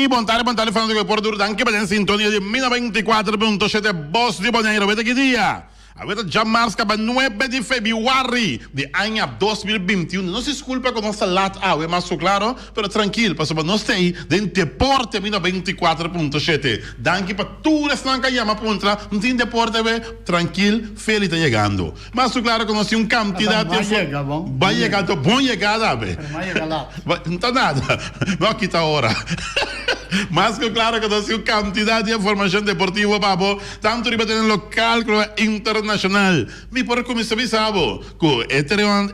Bon tarde, bon tarde, fanático di Puerto Duro. Danki pa den sintonia di mi 94.7 Bos di Boneiru. Weta ki dia? Awe ta djamars kaba nuebe di febiuari di aña 2021. Nos disculpa ku nos ta lat awe, mas ku klaro, pero trankil, pasobra nos ta ei den deporte mi 94.7. Danki pa tur esnan ku a yama puntra, N tin deporte awe? Trankil, Feli ta yegando. Mas ku klaro ku nos tin un kantidat di. Ba yega bon. Ba yega anto bon yegada awe. Pero no a yega lat. No ta nada. No a kita ora. Mas ku klaro ku nos tin un kantidat di informashon deportivo pa bo, tantu riba tereno lokal ku riba internashonal. Mi por kuminsá bisa bo ku e tereno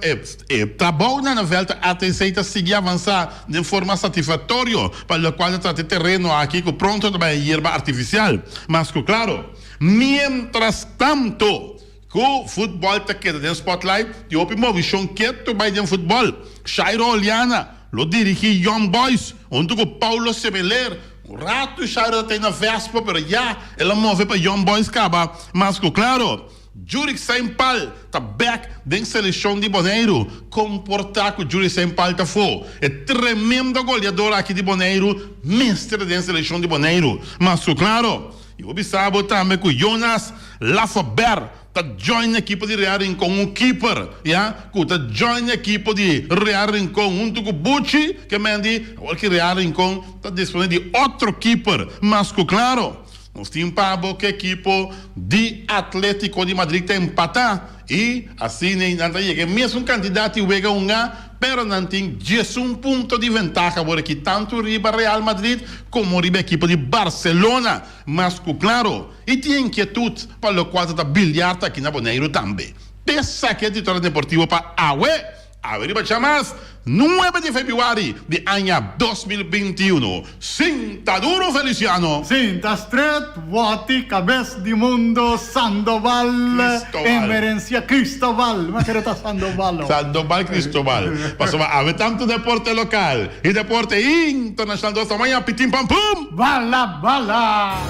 e trabounan na vèlt ATC ta sigui avansá den forma satisfaktorio pa lokual ta trata e tereno aki ku pronto ta bai yerba artifisial. Mas ku klaro, miéntras tanto ku futbòl ta keda den spotlight, tin hopi movishon ketu bai den futbòl. Shairo Oliana lo dirigí Young Boys huntu ku Paulo Semeler. Un ratu Shairo ta tei na Vespo pero ya el a move pa Young Boys kaba. Mas ku klaro, Jurick Sainpal ta bèk den selekshon di Boneiru. Komportá ku Jurick Sainpal ta afó. E tremendo goleador aki di Boneiru mester ta den selekshon di Boneiru. Mas ku klaro. I bo bisa bo tambe ku Jonas Lafaber ta join ekipo di Real Rincon, un keeper, ya, ku ta join ekipo di Real Rincon huntu ku Buchi, ke men di awor ki Real Rincon ta dispone di otro keeper. Mas ku klaro, nos tin pa bo ku ekipo di Atletico di Madrid ta empata i asina nan ta yega e mesun kantidat di wega hunga. Pero nan tin diesun punto di ventaha awor aki tantu riba Real Madrid como riba ekipo di Barcelona. Mas cu claro, y tin inquietud pa locual ta ta billiard aki na Boneiru tambe. P'esaki e titular deportivo pa awe! Awe riba djamas nuebe di februari di aña 2021. Sinta duro Feliciano! Sinta stret, wòti kabes di mundo Sandoval Cristobal. Emerencia Cristobal Ma kere ta Sandoval ho. Sandoval Cristobal Pasobra awe tantu deporte lokal i deporte internashonal dos ta maña pitin pam pum! Bala bala!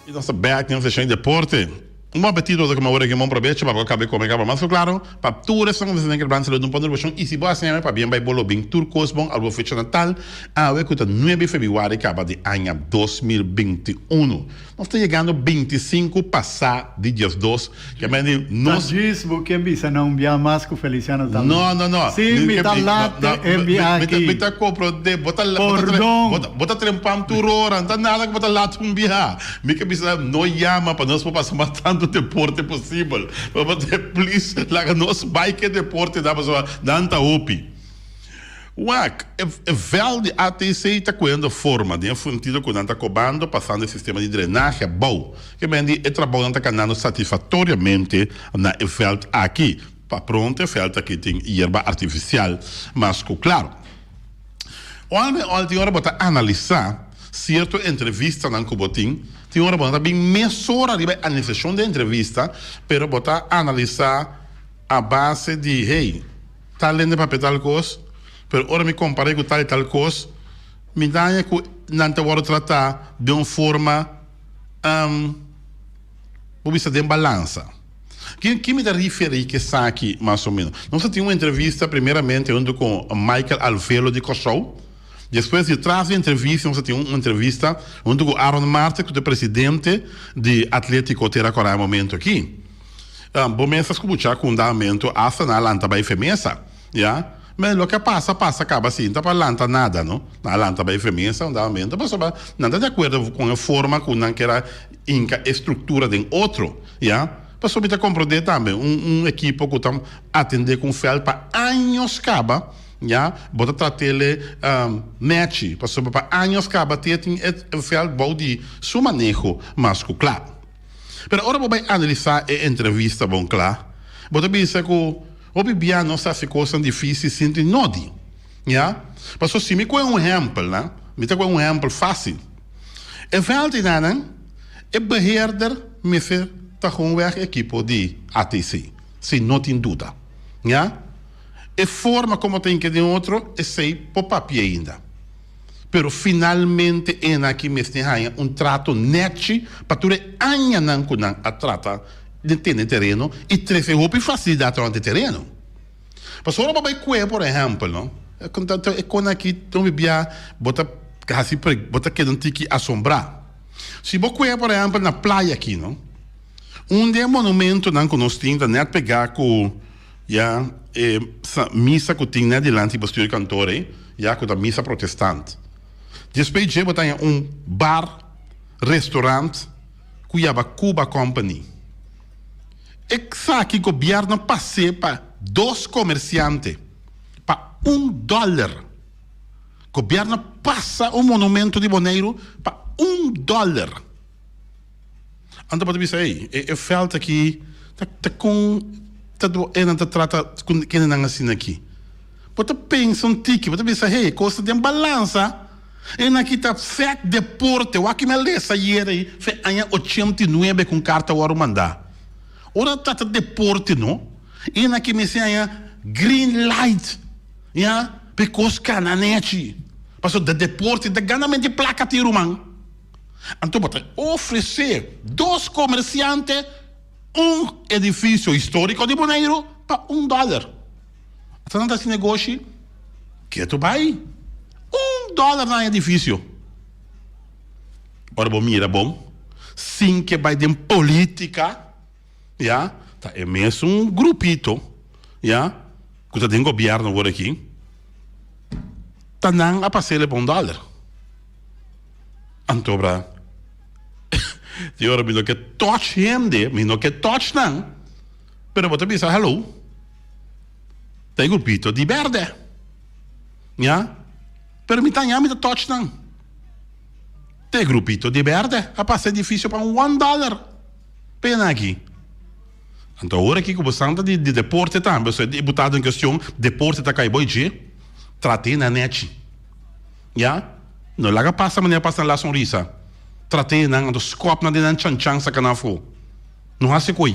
I nos ta bek den seshon di deporte. Un bon apetito ta come ora ki un bon probecho pa bo cabe come caba. Mas cu claro, pa tur esnan cu ta sinti gran salud un pon revashon y si bo haci ame pabien bay bo lo bin tur cos bon al bo fecha natal awe cu ta nuebe febiuari caba di aña 2021. Nos ta yegando 25 pasa di diesdos ke men di nos. Ta djis bo ke bisa na un bia mas ku Feliciano ta No, no, no. Si mi ta late e bia aki. Mi ta kompronde. Bo ta Pordon. Bo ta trempam tur ora. No ta nada ku bo ta late un bia. Mi ke bisa no yama pa nos por pasa mas tantu deporte posibel. Please laga nos bai ke deporte nan pasobra nan ta hopi. Wak, e vèlt di ATC ta koendo forma den e sentido ku nan ta kobando pasando e sistema di drenahe abou. Ke men di e trabounan ta kanando satisfaktoriamente na e vèlt aki. Pa pronto e vèlt aki tin yerba artifisial mas ku klaro. Ora men ora tin ora bo ta analisá sierto entrevistanan ku bo tin, tin ora bo no ta bin mesora riba e analisashon di e entrevista, pero bo ta analisá a base di, hey, Tal hende papia tal kos, pero ora mi kompar'é ku tal i tal kos, mi ta haña ku nan ta wòrdu tratá den un forma, bo bisa den balansa. Ki ki mi ta riferí ku esaki mas o ménos? Nos a tin un entrevista primeramente huntu ku Michael Alvelo di Kòrsou. Despues di tras di entrevista nos a tin un entrevista huntu ku Aaron Marte ku ta e presidente di Atlétiko Tera Kòrá e momento aki. Bo mes a scucha cu un damento hasta nan a lanta bay fe mesa, ya. Me loke a pasa, pasa caba sin ta pa lanta nada, no. Nan a lanta bay fe mesa un damento pasobra nan ta di acuerdo con e forma cu nan kier a hinca e structura den otro, ya. Pasobra mi ta comprende tambe un un ekipo cu ta atende cu un veld pa años caba, ya, bo ta tratele nechi pasobra pa años caba te tin e veld bou di su maneho mas cu cla. Pero ora bo bai analisá e entrevista bon kla, bo ta bisa ku hopi bia nos ta hasi kosnan difísil sinti nodi. Ya? Pasobra si mi kohe un ehèmpel, na, mi ta kohe un ehèmpel fásil. E vèlt einanan, e beheerder mester ta gewoonweg ekipo di ATC, si no tin duda. Ya? E forma komo ta hinka den otro, esei por papia ainda. Pero finalmente e nan aki mester haña un trato nèchi pa tur e añanan ku nan a trata di tene tereno i trese hopi fasilidat rònt e tereno. Pasobra bo bai kue por ehèmpel no, e kon aki ta un bia bo ta hasi bo ta keda un tiki asombrá. Si bo kue por ehèmpel na playa aki no, un di e monumentonan ku nos tin ta nèt pegá ku ya e misa ku tin nèt dilanti bestuurkantoor ei, ya ku ta misa protestant. Despues dje bo ta haña un bar, restaurant ku yaba Cuba Company. Esaki gobierno pas'é pa dos comerciante pa un dollar. Gobierno pasa un monumento di Boneiru pa un dollar. Anto bo ta bisa, ey, e veld aki ta ta con ta e nan ta trata cu kendenan asina aki? Bo ta pensa un tiki, bo ta bisa, hey, e cos ta den balansa. E nan kita vet deporte, wak mi a lesa ayer ei, fe aña 89 ku un karta wòrdu mandá. Ora trata deporte no, e nan ki mester haña green light, ya, pa e kos kana nechi. Pasobra de deporte ta gana mente plaka tin ruman. Anto bo ta ofresé dos komersiante un edifisio históriko di Boneiru pa un dòler. Ata nan ta hasi negoshi ketu bai un dòler na edifisio. Ora bo mira bon, sin ke bai den politica, ya, ta e mesun grupito, ya, ku ta den gobierno awor aki, ta nan a pas'el pa un dòler. Anto bra, di ora mi no ke touch hende, mi no ke touch nan, pero bo ta bisa hello. Ta e grupito di berde. Ya. Pero mi ta ya mi ta touch nan. Ta e grupito di berde a pasa edificio pa un one dollar. Pena aki. Anto awor aki ku bo san ta di deporte tambe, osea diputado en cuestion, deporte ta kai bo dje, trate nan nechi. Ya. No laga pasa manera pasa na La Sonrisa. Trate nan, anto skop nan den nan chanchan saka nan afo. No hasi koe.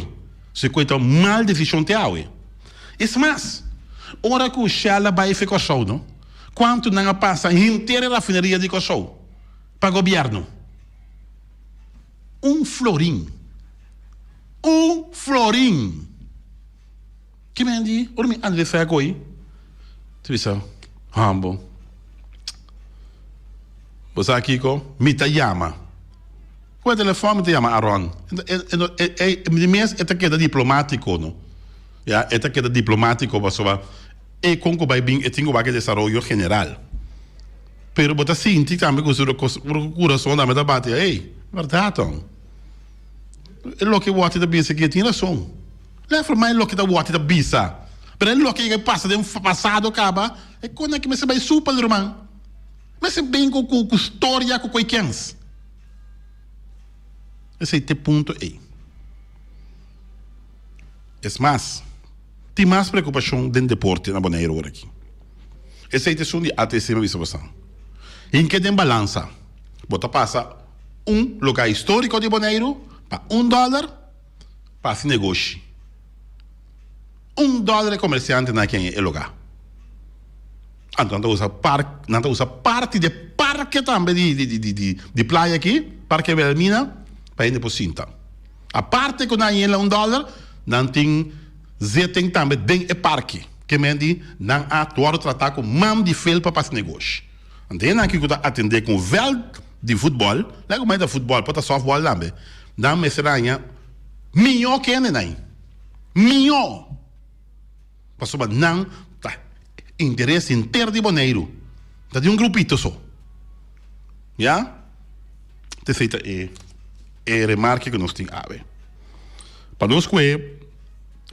Si koe ta un mal desishon te awe. Es mas, ora ku Shell a bai fe Kòrsou no, kuantu nan a pasa henter e rafineria di Kòrsou pa gobièrnu? Un florin. Un florin! Ki men di, ora mi analisá koe, ta bisa, Hambo, bo sa kiko? Mi ta yama. Ku e telefòn mi ta yama Aron. Di mes e ta keda diplomátiko, no? Ya, e ta keda diplomátiko pasobra e kon ku bai bin e tin ku wak e desaroyo general. Pero bo ta sinti tambe ku su kurason tambe ta bati, ey, bèrdat òn. E loke wòti ta bisa aki e tin rason. Lèfr mai loke ta wòti ta bisa. Pero e loke a pasa den pasado kaba, e kon aki mester bai supel ruman. Mester bin ku ku storia ku koe kens. Esei ta e punto ei. Es mas, tin mas preokupashon den deporte na Boneiru ora aki. Esei ta esun di ATC mi a bisa boso. Hinke den balansa, bo ta pasa un lugá históriko di Boneiru pa un dòler pa hasi negoshi. Un dòler e komersiantenan aki haña e lugá. Anto nan ta usa park, nan ta usa parti di e parke tambe di di di di di playa aki, Parke Wilhelmina, pa hende por sinta. Aparte ku nan yela un dòler, nan tin zitting tambe den e parke. Ke men di nan a wòrdu tratá ku man di felpa pa hasi negoshi. Anto hende aki ku ta atendé ku un vèlt di futbòl, lei ku ta futbòl, por ta sòftbòl tambe, nan mester haña mihó ke hende nan. Mihó! Pasobra nan ta interes henter di Boneiru ta di un grupito so. Ya? T'esei ta e e remarke ku nos tin awe. Pa nos ku e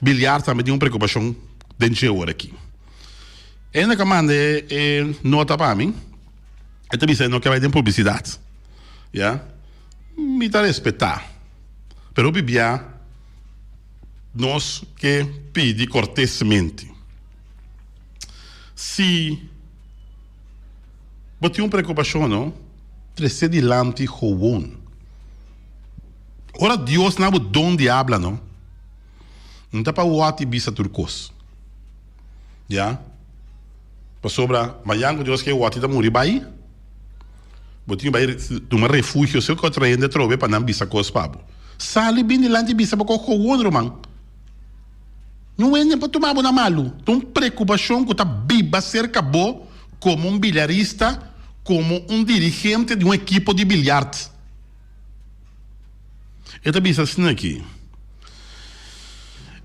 biliar tambe tin un preokupashon den dje ora aki. Hende ku a manda e e nota pa mi, e ta bisa e no ke bai den publisidat. Ya? Mi ta respetá. Pero hopi bia. Nos ke pidi kortesmente, si bo tin un preokupashon no, trese dilanti gewoon. Ora Dios na bo don di habla no, no ta pa wòrdu bisa tur kos. Ya. Pasobra mañan ku Dios ke wòrdu ta muri bai, bo tin bai tuma refugio serka otro hende atrobe pa nan bisa kos pa bo. Sali bin dilanti bisa bo kos gewoon ruman. No hende por tuma bo na malu. Ta un preokupashon ku ta biba serka bo komo un bilyarista, komo un dirigente di un ekipo di bilyart. E ta bisa asina aki.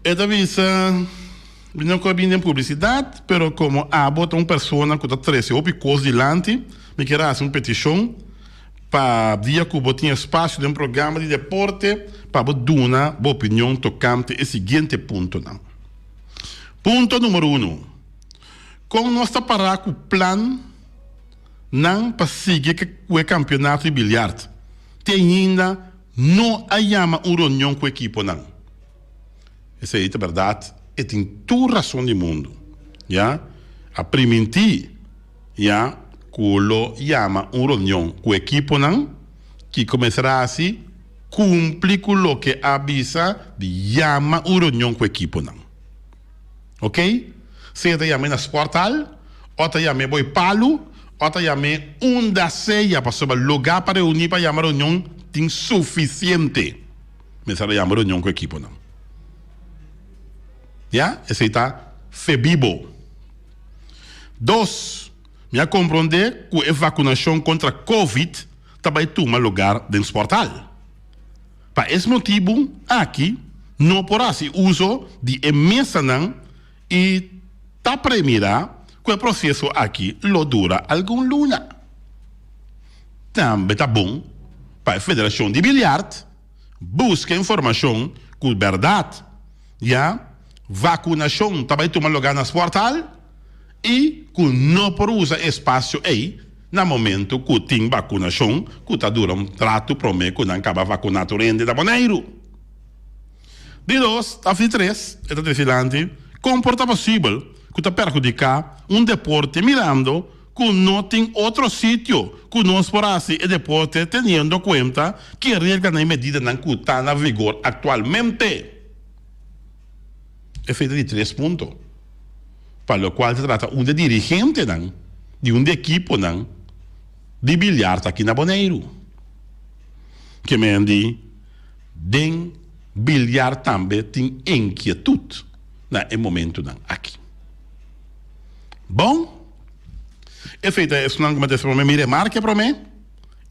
E ta bisa, Mi no kor bini den publisidat, pero komo abo ta un persona ku ta trese hopi kos dilanti, mi kier hasi un petishon pa dia ku bo tin espasio den programa di deporte pa bo duna bo opinion tokante e siguiente puntonan. Punto numero uno, Kon nos ta pará ku plan nan pa sigui ku e kampionato di bilyart? Te ainda no a yama un reunion ku ekiponan. Esei ta bèrdat, e tin tur rason di mundu. Ya a primintí ya ku lo yama un reunion ku ekiponan. Kiko mester hasi? Kumpli ku loke a bisa di yama un reunion ku ekiponan. Ok? Sea ta yam'é na sporthal, o ta yam'é bo e palu, o ta yam'é unda sea, pasobra lugá pa reuní pa yama reunion tin sufisiente. Mester a yama reunion ku ekiponan. Ya, esei ta fe bibo. Dos, mi a komprondé ku e vakunashon kontra covid ta bai tuma lugar den sporthal. Pa es motibu aki no por hasi uso di e mesanan i ta premira ku e proseso aki lo dura algun luna. Tambe ta bon pa e federashon di bilyart buska informashon ku bèrdat ya vakunashon ta bai tuma lugá na sporthal i ku no por usa e espasio ei na momento ku tin vakunashon ku ta dura un ratu promé ku nan kaba vakuná tur hende na Boneiru. Di dos òf di tres, e ta trese dilanti, kon por ta posibel ku ta perhudiká un deporte mirando ku no tin otro sitio ku nos por hasi e deporte teniendo kuenta ki e reglanan i medidanan ku ta na vigor aktualmente? Esei ta di tres punto, pa lokual ta trata un di e dirigentenan di un di ekiponan di bilyart aki na Boneiru. Ke men di den bilyart tambe tin inkietut na e momentunan aki. Bon, esei ta esunnan ku mi a trese promé. Mi remarke promé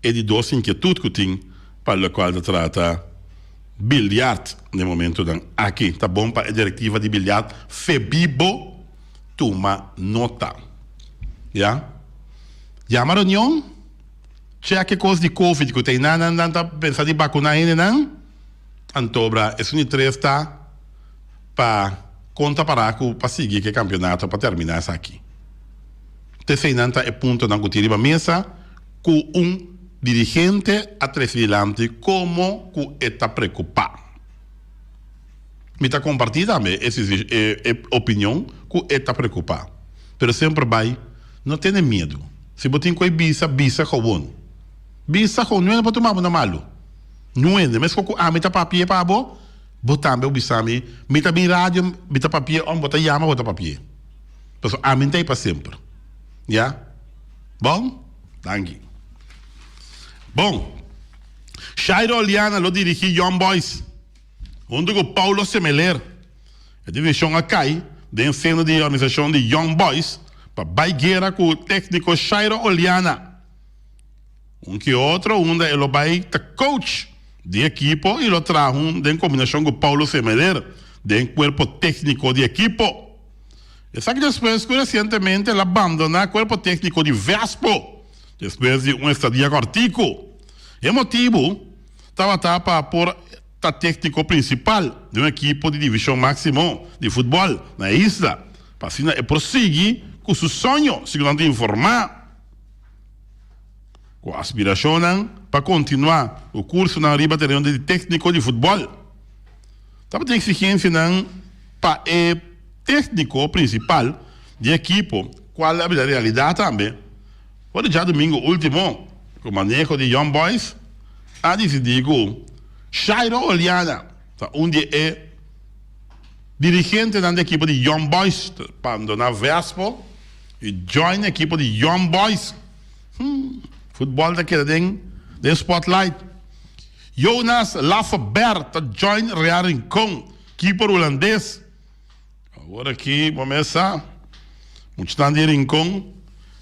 e di dos inkietut ku tin pa lokual ta trata bilyart den momentunan aki. Ta bon pa e direktiva di bilyart Febibo tuma nota. Ya. Yama reunion, chèk e kos di covid ku ta einan nan nan ta pensa di bakuná hendenan. Antobra esun di tres ta pa kon ta pará ku pa sigui ku e kampionato pa terminá esaki. T'eseinan ta e puntonan ku tin riba mesa ku un dirigente a trese dilanti komo ku e ta preokupá. Mi ta kompartí tambe e e opinion ku e ta preokupá. Pero semper bai no tene miedu. Si bo tin ku e bisa, bisa gowon. Bisa gowon, no hende por tuma bo na malu. No hende. Meskos ku ami ta papia pa bo, bo tambe bo bisa mi, mi ta bin radio, mi ta papia òf bo ta yama bo ta papia. Pasobra ami n'ta ei pa semper. Ya? Bon? Danki. Bon. Shairo Oliana lo dirigí Young Boys huntu ku Paulo Semeler. E divishon a kai den seno di e organisashon di Young Boys pa bai guera ku tékniko Shairo Oliana. Un ki otro unda e lo bai ta coach di ekipo i lo traha un den kombinashon ku Paulo Semeler den kuerpo tékniko di ekipo. Esaki despues ku resientemente el a bandoná kuerpo tékniko di Vespo despues di un estadia kòrtiku. E motibu tabata pa por ta tékniko prinsipal di un ekipo di divishon máksimo di futbòl na e isla, pa asina e por sigui ku su soño, segun nan ta informá. Ku aspirashonnan pa kontinuá ku kursonan riba tereno di tékniko di futbòl. Tabatin eksigensianan pa e tékniko prinsipal di e ekipo, kual a bira realidat tambe for di djadumingu último ku maneho di Young Boys a disidí ku Shairo Oliana ta un di e dirigentenan di ekipo di Young Boys ta bandoná Vespo i join ekipo di Young Boys. Futbòl ta keda den den spotlight. Jonas Laffeber ta join Real Rincon, keeper hulandes. Awor aki bo mes sa, muchanan di Rincon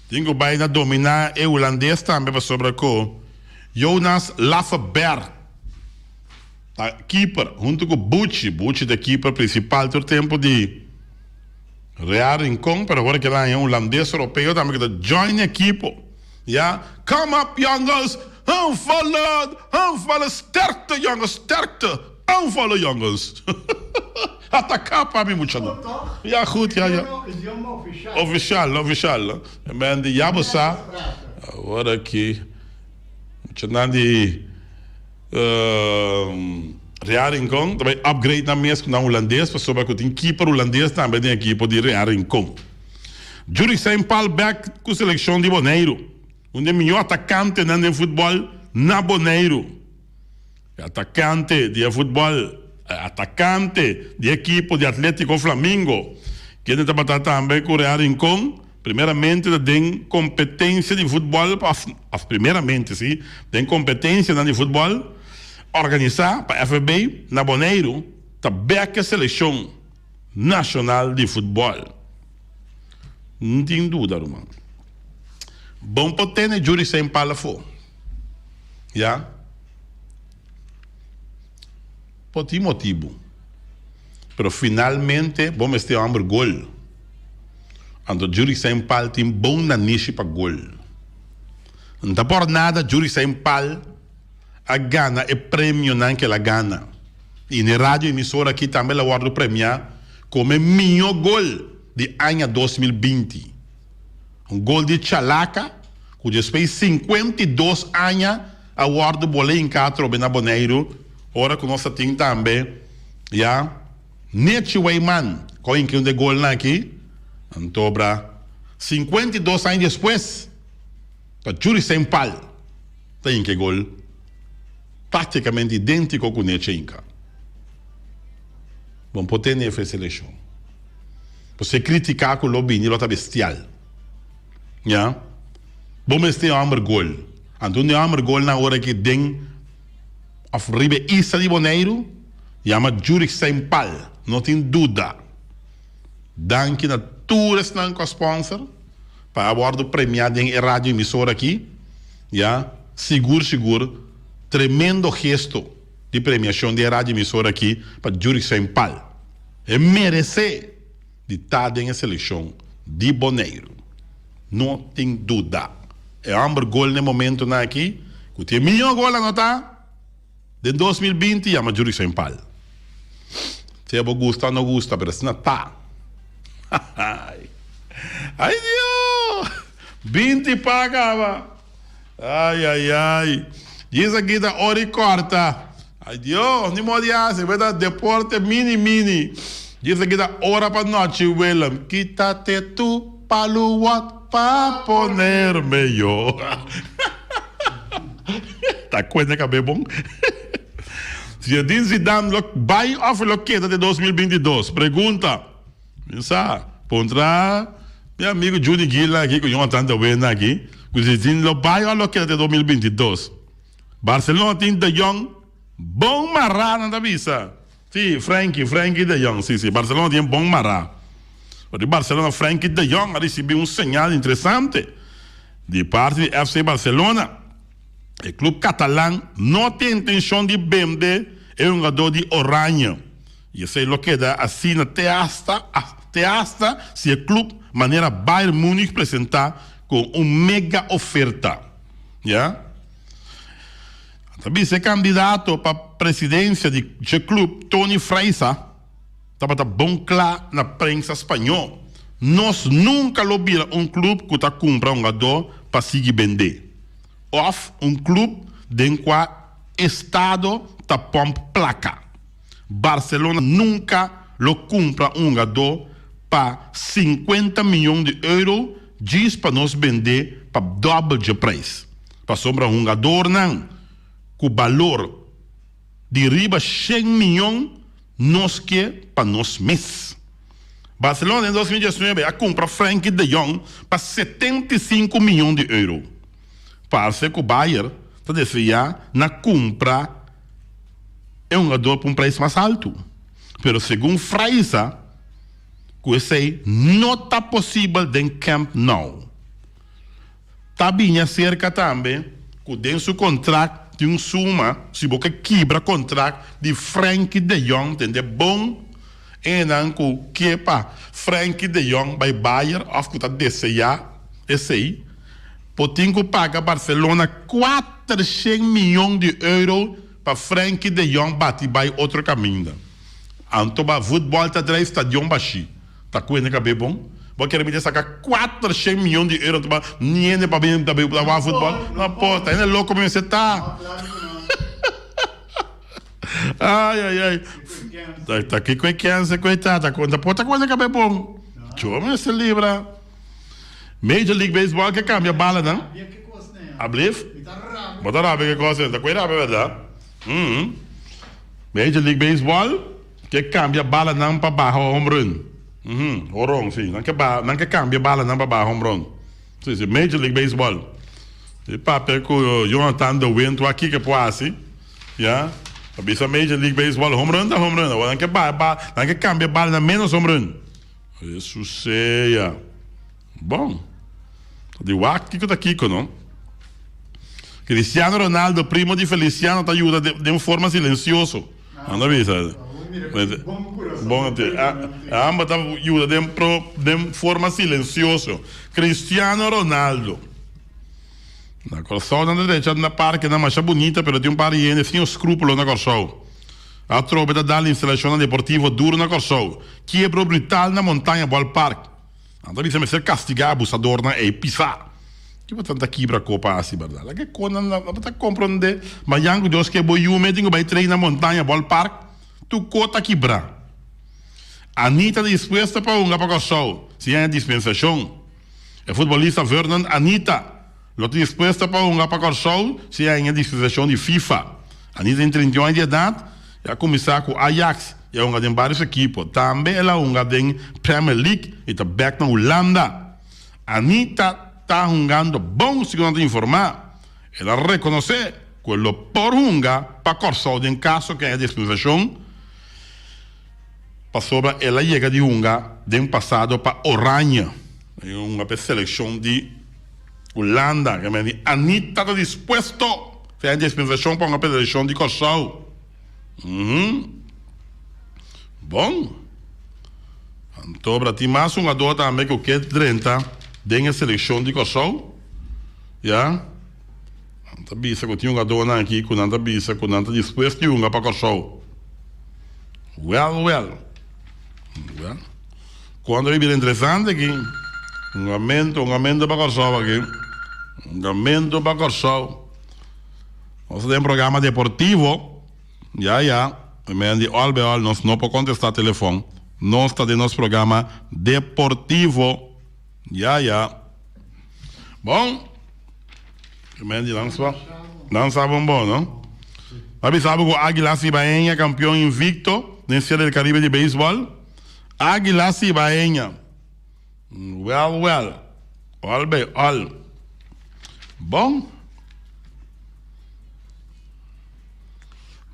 tin ku bai na dominá e hulandes tambe pasobra ku Jonas Laffeberg ta keeper huntu ku Buchi. Buchi ta e keeper prinsipal tur tempu di Real Rincon, pero awor aki el a haña un hulandes europeo tambe ku ta join e ekipo. Ya, kom op jongens, aanvallen, aanvallen, sterkte jongens, sterkte, aanvallen jongens. Ataká pa mi muchanan. Goed toch? Ja, goed, ja, ja. Idioma ofishal. Ofishal, ofishal. Men di ya bo sa. Awor aki muchanan di Real Rincon ta bai upgrade nan mes ku nan hulandes pasobra ku tin keeper hulandes tambe den ekipo di Real Rincon. Juricen pal bek ku selekshon di Boneiru, un di e mihó atakantenan den futbòl na Boneiru. E atakante di e futbòl, e atakante di e ekipo di Atletico Flamingo, kende tabata tambe ku Real Rincon, primeramente ta den kompetensia di futbòl, òf primeramente si, den kompetensianan di futbòl organisá pa FFB na Boneiru, ta bek e selekshon nashonal di futbòl. No tin duda, ruman. Bon por tene Juri Saint Paul afó. Ya. Por tin motibu. Pero finalmente bo mester hòmber gol. Anto Juri Saint Paul tin bon nanishi pa gol. N ta por nada Juri Saint Paul a gana e premionan ku el a gana. I n'e radio emisora aki tambe el a wòrdu premiá komo e mihó gol di aña 2020. Un gol di chalaka ku despues 52 aña a wòrdu bola hinká atrobe na Boneiru ora ku nos ta tin tambe ya Nechi Weyman ku a hinka un di e golnan aki. Anto bra 52 aña despues ta Juri Saint Paul ta hinka e gol práktikamente idéntiko ku Nechi a hinka. Bon por tene efe selekshon. Pasobra e kritiká ku lo bini lo ta bestial. Ya. Bo mester e hòmber gol. Anto un di e hòmber golnan ora ki den òf riba e isla di Boneiru yama Jurick Seinpal. No tin duda. Danki na tur esnan ku a sponsor pa a wòrdu premiá den e radio emisora aki. Ya. Sigur sigur tremendo gesto di premiashon di e radio emisora aki pa Jurick Seinpal. E meresé di ta den e selekshon di Boneiru. No tin duda. E hòmber gol na e momentunan aki ku tin e mihó gol anotá den 2020 yama Jurick Seinpal. Sea bo gusta o no gusta pero asina ta. Ay Dios! 20 pa kaba. Ay ay ay. Djis aki ta ora i kòrta. Ay Dios, ni modo di hasi, bo ta deporte mini mini. Djis aki ta ora pa nochi Willem. Kitate tu paluwat pa ponerme yo. Ta kuenta kab'é bon. Zinedine Zidane lo bai òf lo keda te 2022? Pregunta. Mi sa. Puntra mi amigo Juni Gil aki ku Jonathan de Wena aki ku si tin lo bai o lo keda te 2022. Barcelona tin De Jong bon mará nan ta bisa. Si, Frenkie, Frenkie de Jong, si, si, Barcelona tin bon mará. For di Barcelona Frenkie de Jong a risibi un señal interesante di parti di FC Barcelona. E club catalan no tin intencion di bende e hungador di Oranje. I esei lo keda asina te asta te asta si e club manera Bayern Munich presenta cu un mega oferta. Ya. Ta bisa e candidato pa presidencia di dje club Toni Freixa tabata bon cla na prensa spañó, Nos nunca lo bira un club cu ta cumpra hungador pa sigui bende of un club den cua estado ta pomp placa. Barcelona nunka lo kumpra un hungadó pa sinkuenta miyon di euro djis pa nos bendé pa dòbel dje preis. Pasobra hungadornan ku balor di riba shen miyon nos ke pa nos mes. Barcelona den 2019 a kumpra Frenkie de Jong pa 75 miyon di euro. Parse ku Bayern ta deseá na kumpra e hungador pa un prijs mas haltu. Pero segun Fraisa, ku esei no ta posibel den Camp Nou. Ta bini aserka tambe ku den su kontrakt tin un suma si bo ke kibra kontrakt di Frenkie de Jong tende bon enan ku ke pa Frenkie de Jong bai Bayern òf ku ta deseá esei por tin ku paga Barcelona 400 mion di euro pa Frenkie de Jong bati bai otro kaminda. Anto ba voetbal ta drai stadion bashí. Ta kuende kab'é bon? Bo kere mi ta saka 400 mion di euro anto ba niende pa bin ta bin wak voetbal? No por, ta hende loko mi mester ta. Ai ai ai. Ta kiko e kense ku e ta? Ta por ta kuende kab'é bon? Cho mester libra. Major League Baseball ke kambia balanan. Ablief? Bo ta rabia ke kos ei? Ta koe rabia bèrdat? Major League Baseball ke kambia balanan pa baha home run. Horon, si. Nan ke baha, nan ke kambia balanan pa baha home run. Si, si. Major League Baseball. E papia ku Jonathan de Wind wak kiko por hasi. Ya. Pa bisa Major League Baseball home run ta home run. Awor nan ke baha ba, nan ke kambia balanan menos home run. Hesus sea. Bon. Ta di wak kiko ta kiko no. Cristiano Ronaldo primo di Feliciano ta yuda den un forma silencioso. Nan ta bisa. Bon te. Amba ta yuda den pro den forma silencioso. Cristiano Ronaldo. Na Kòrsou nan ta drecha na parkenan masha bunita pero tin un par di hende sin escrupulo na Kòrsou. Atrobe ta dal instalashonnan deportivo duru na Kòrsou. Kiebro brutal na Montaña Ballpark. Nan ta bisa mester kastigá abusadornan ei pisá. Ki bo ta kibra kopa hasi bèrdat? Laga e konan nan bo ta komprondé. Mañan ku Dios ke bo yu me tin ku bai train na Montaña Ballpark, tur ko ta kibrá. Anita dispuesto pa hunga pa Kòrsou si haña dispensashon. E futbolista Vernon Anita lo ta dispuesto pa hunga pa Kòrsou si haña dispensashon di FIFA. Anita tin 31 aña di edat i a kuminsá ku Ajax i a hunga den vários ekipo. Tambe el a hunga den Premier League i ta bèk na Hulanda. Anita ta hungando bon segun nan ta informá. El a rekonosé ku e lo por hunga pa Kòrsou den kaso ku haña dispensashon. Pasobra el a yega di hunga den pasado pa Oranje, el a hunga pa e selekshon di Hulanda. Ke men di Anita ta dispuesto si hay dispensashon pa hunga pa e selekshon di Kòrsou. Bon. Anto bra tin mas hungadó tambe ku ke drenta den e selekshon di Kòrsou. Ya. Nan ta bisa ku tin hungadónan aki ku nan ta bisa ku nan ta dispuesto di hunga pa Kòrsou. Wèl, wèl. Wèl. Kuantu a bira interesante aki. Hungamentu, hungamentu pa Kòrsou aki. Hungamentu pa Kòrsou. Nos ta den programa deportivo. Ya, ya. Men di òl be òl nos no por kontestá telefòn. Nos ta den nos programa deportivo. Ya, ya. Bon. Mendi nan sa nan sa bon bon no. Ta bisa bo ku Águilas Ibaeña kampion invicto den Serie del Caribe di beisbòl. Águilas Ibaeña. Wèl wèl. Òl bei òl. Bon.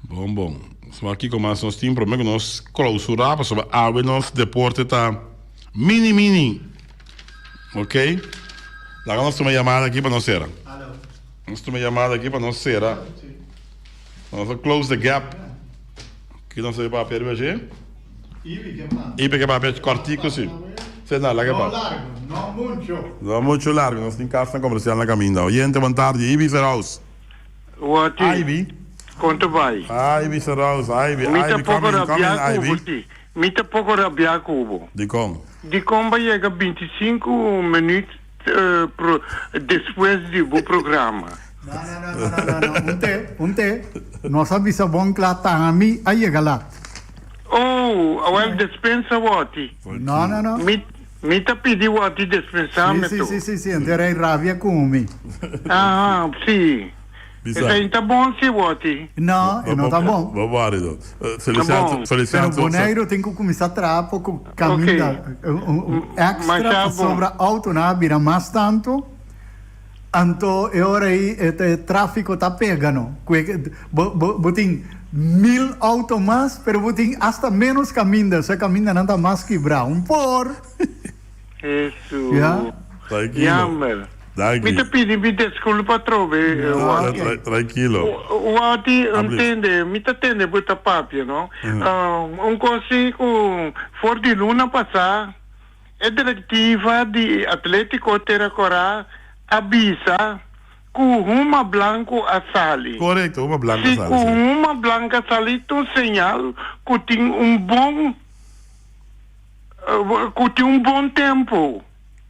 Bon bon. Nos wak kiko mas nos tin promé ku nos klousurá pasobra awe nos deporte ta mini mini. Ok. Laga nos tuma yamada aki pa nos sera. Nos tuma yamada aki pa nos sera. Nos a close the gap. Ki nos a papia riba dje? Ibi ke papia kòrtiku si. Se na laga papia. No largu, no mucho. No mucho largu. Nos tin kasnan komersial na kaminda. Oyente, bon tardi. Ibi Ferhouse. Wati, Ivy. Kon ta bai? Ivy Serous, Ivy, Mi ta Ivy, poko come in, come in, rabiá ku bo Ivy. si. Mi ta poko rabiá ku bo. Dikon? Dikon bo yega bintisinko minüt pro despues di bo programa? No, no, no, no, no, no, un te, un te. Nos a bisa bon kla ta ami a yega lat. Oh, awel despensa Wati. No, no, no. Mi Mi ta pidi wòrdu dispensá Sí, me sí, tu. sí, sí, sí, enter ei rabia ku mi. Aha, sí. Bisa. Esei ta bon sí, Wòti. No, e no ta bon. Bo wòrdu do. Ta Feliciano, bon. Pero Feliciano, Boneiru tin ku kuminsá traha poko kaminda Oké. un extra Masha bon. pasobra outonan a bira mas tantu, anto e ora ei e tráfiko ta pega no. Ku e bo bo bo tin. Mil auto mas, pero bo tin hasta menos caminda, so e camindanan ta mas kibrá. Un por. Hesu. Ya. Tranquilo. Jammer. Danki. Mi ta pidi mi desculpa atrobe, Ah, Wati. ok. Tranquilo. Wati, Habla. ntende, mi ta tende bo ta papia, no? Un cos si cu for di luna pasá e directiva di Atletico Tera Corá a bisa Ku huma blanku a sali. Korekto, huma blanku a Si sali, ku si. huma blanku a sali ta un señal ku tin un bon ku tin un bon tempu.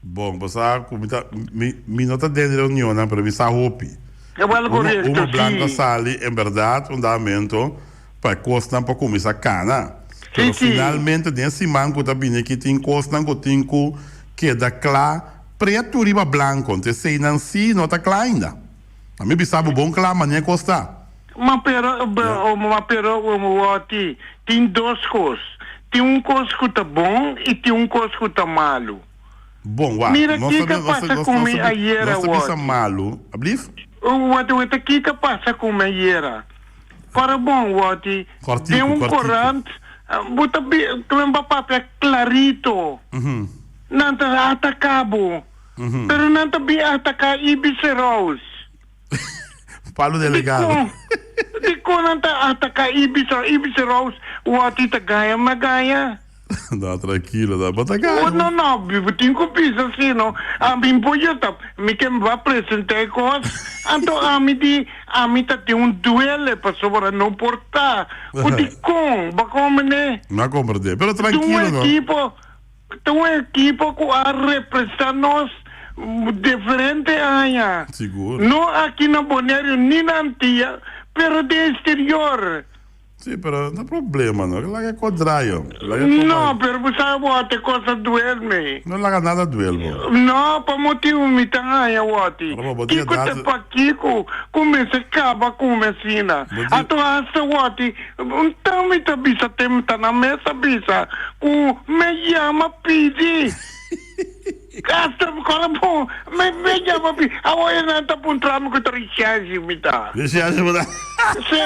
Bon, bo sa ku mi ta mi mi no ta den reunionnan pero mi sa hopi. Wel Huma korekto, huma blanku a si. sali en bèrdat un damento pa e kosnan por kuminsá kana. Si, Pero si. finalmente den e siman ku ta bini aki tin kosnan ku tin ku keda kla Pretu riba blanco, nto eseinan sí no ta cla ainda. A mi bisa bo bon cla mane cos ta. Ma pero, ma pero, Wòti, tin dos cos. Tin un cos cu ta bon y tin un cos cu ta malu. Bon, wak, Mira nos ta kiko a nos ta pasa nos cu nos mi ta ayera, nos ta bisa Wòti. malu, ablief? Wòti, weta kiko a pasa cu mi ayera. Para bon, Wòti, den Cortico, un cortico. corant, bo ta bi, bo papia clarito. Nan ta ataká bo, pero nan ta bin ataká Ibis Rous. Palo delegado. Dikon? Dikon nan ta ataká Ibis Rous? Ibis Rous wòrdu ta gaña ma gaña. No, trankilo, no. Bo ta gaña. Oh, no, no, bo tin ku bisa si no. Ami por yuda, mi ke ba presentá e kos. Anto ami di, ami ta tin un duele pasobra no por ta. Ku dikon? Bo komprendé? No a komprendé, pero Tin un trankilo no. ekipo. Ta un ekipo ku a representá nos diferente aña. Sigur. No aki na Boneiru ni na Antia, pero den exterior. Sí, pero no problema no. Laga e kos draai yo. Laga e kos No, bai. pero bo sa wòrdu e kos a duel mi. No laga nada duel bo. No, pa motibu mi ta haña wòrdu. Ora bo tin Kiko ta edat. pakiko ku mester kaba ku mi asina? Bo tin. Anto hasta wòrdu Un ta mi ta bisa te mi ta na mesa bisa ku me yama pidi. Hasta kora bon me me yama pidi. Awor e nan ta puntra mi ku ta rishashi mi ta. Rishashi bo ta. Si.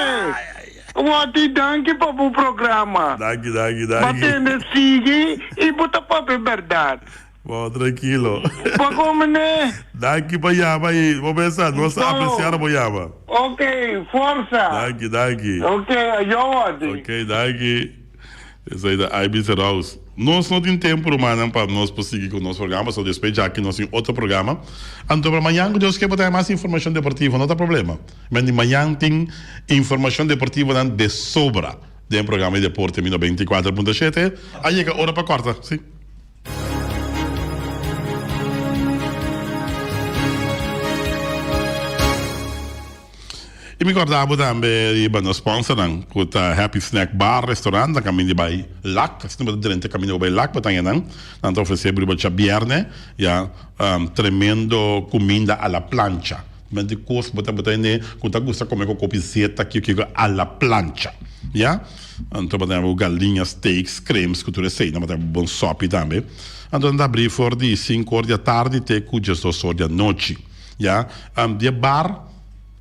Wòrdi danki pa bo programa. Danki danki danki. Bo tende sigui i bo ta papia bèrdat. Bo trankilo. Bo come ne. Danki pa yama y bo mesa nos a aprecia bo yama. Ok, forsa. Danki, danki. Ok, ayo wòrdi. Ok, danki. Esei ta Ibis Rouse. Nos no tin tempo rumannan pa nos por sigui cu nos programa pasobra despues djaki nos tin otro programa. Anto pa mañan cu Dios ke bo ta haña mas informacion deportivo no ta problema. Men di mañan tin informacion deportivonan de sobra den programa di deporte mi 94.7. A yega ora pa corta, si. I mi korda bo tambe riba nos sponsornan ku ta Happy Snack Bar Restaurant na kaminda di bai Lak. Asina bo ta drenta kaminda bo bai Lak bo ta haña nan. Nan ta ofresé bo riba djabièrnè ya tremendo kuminda a la plancha. Mente kos bo ta bo ta hende ku ta gusta kome ku kopi zeta kiko kiko a la plancha ya. Anto bo ta haña bo galiña, steaks, cremes ku tur esei. Nan bo ta haña bo bon sòpi tambe. Anto nan ta abrí for di sinku or di atardi te ku diesdos or di anochi ya. Di e bar.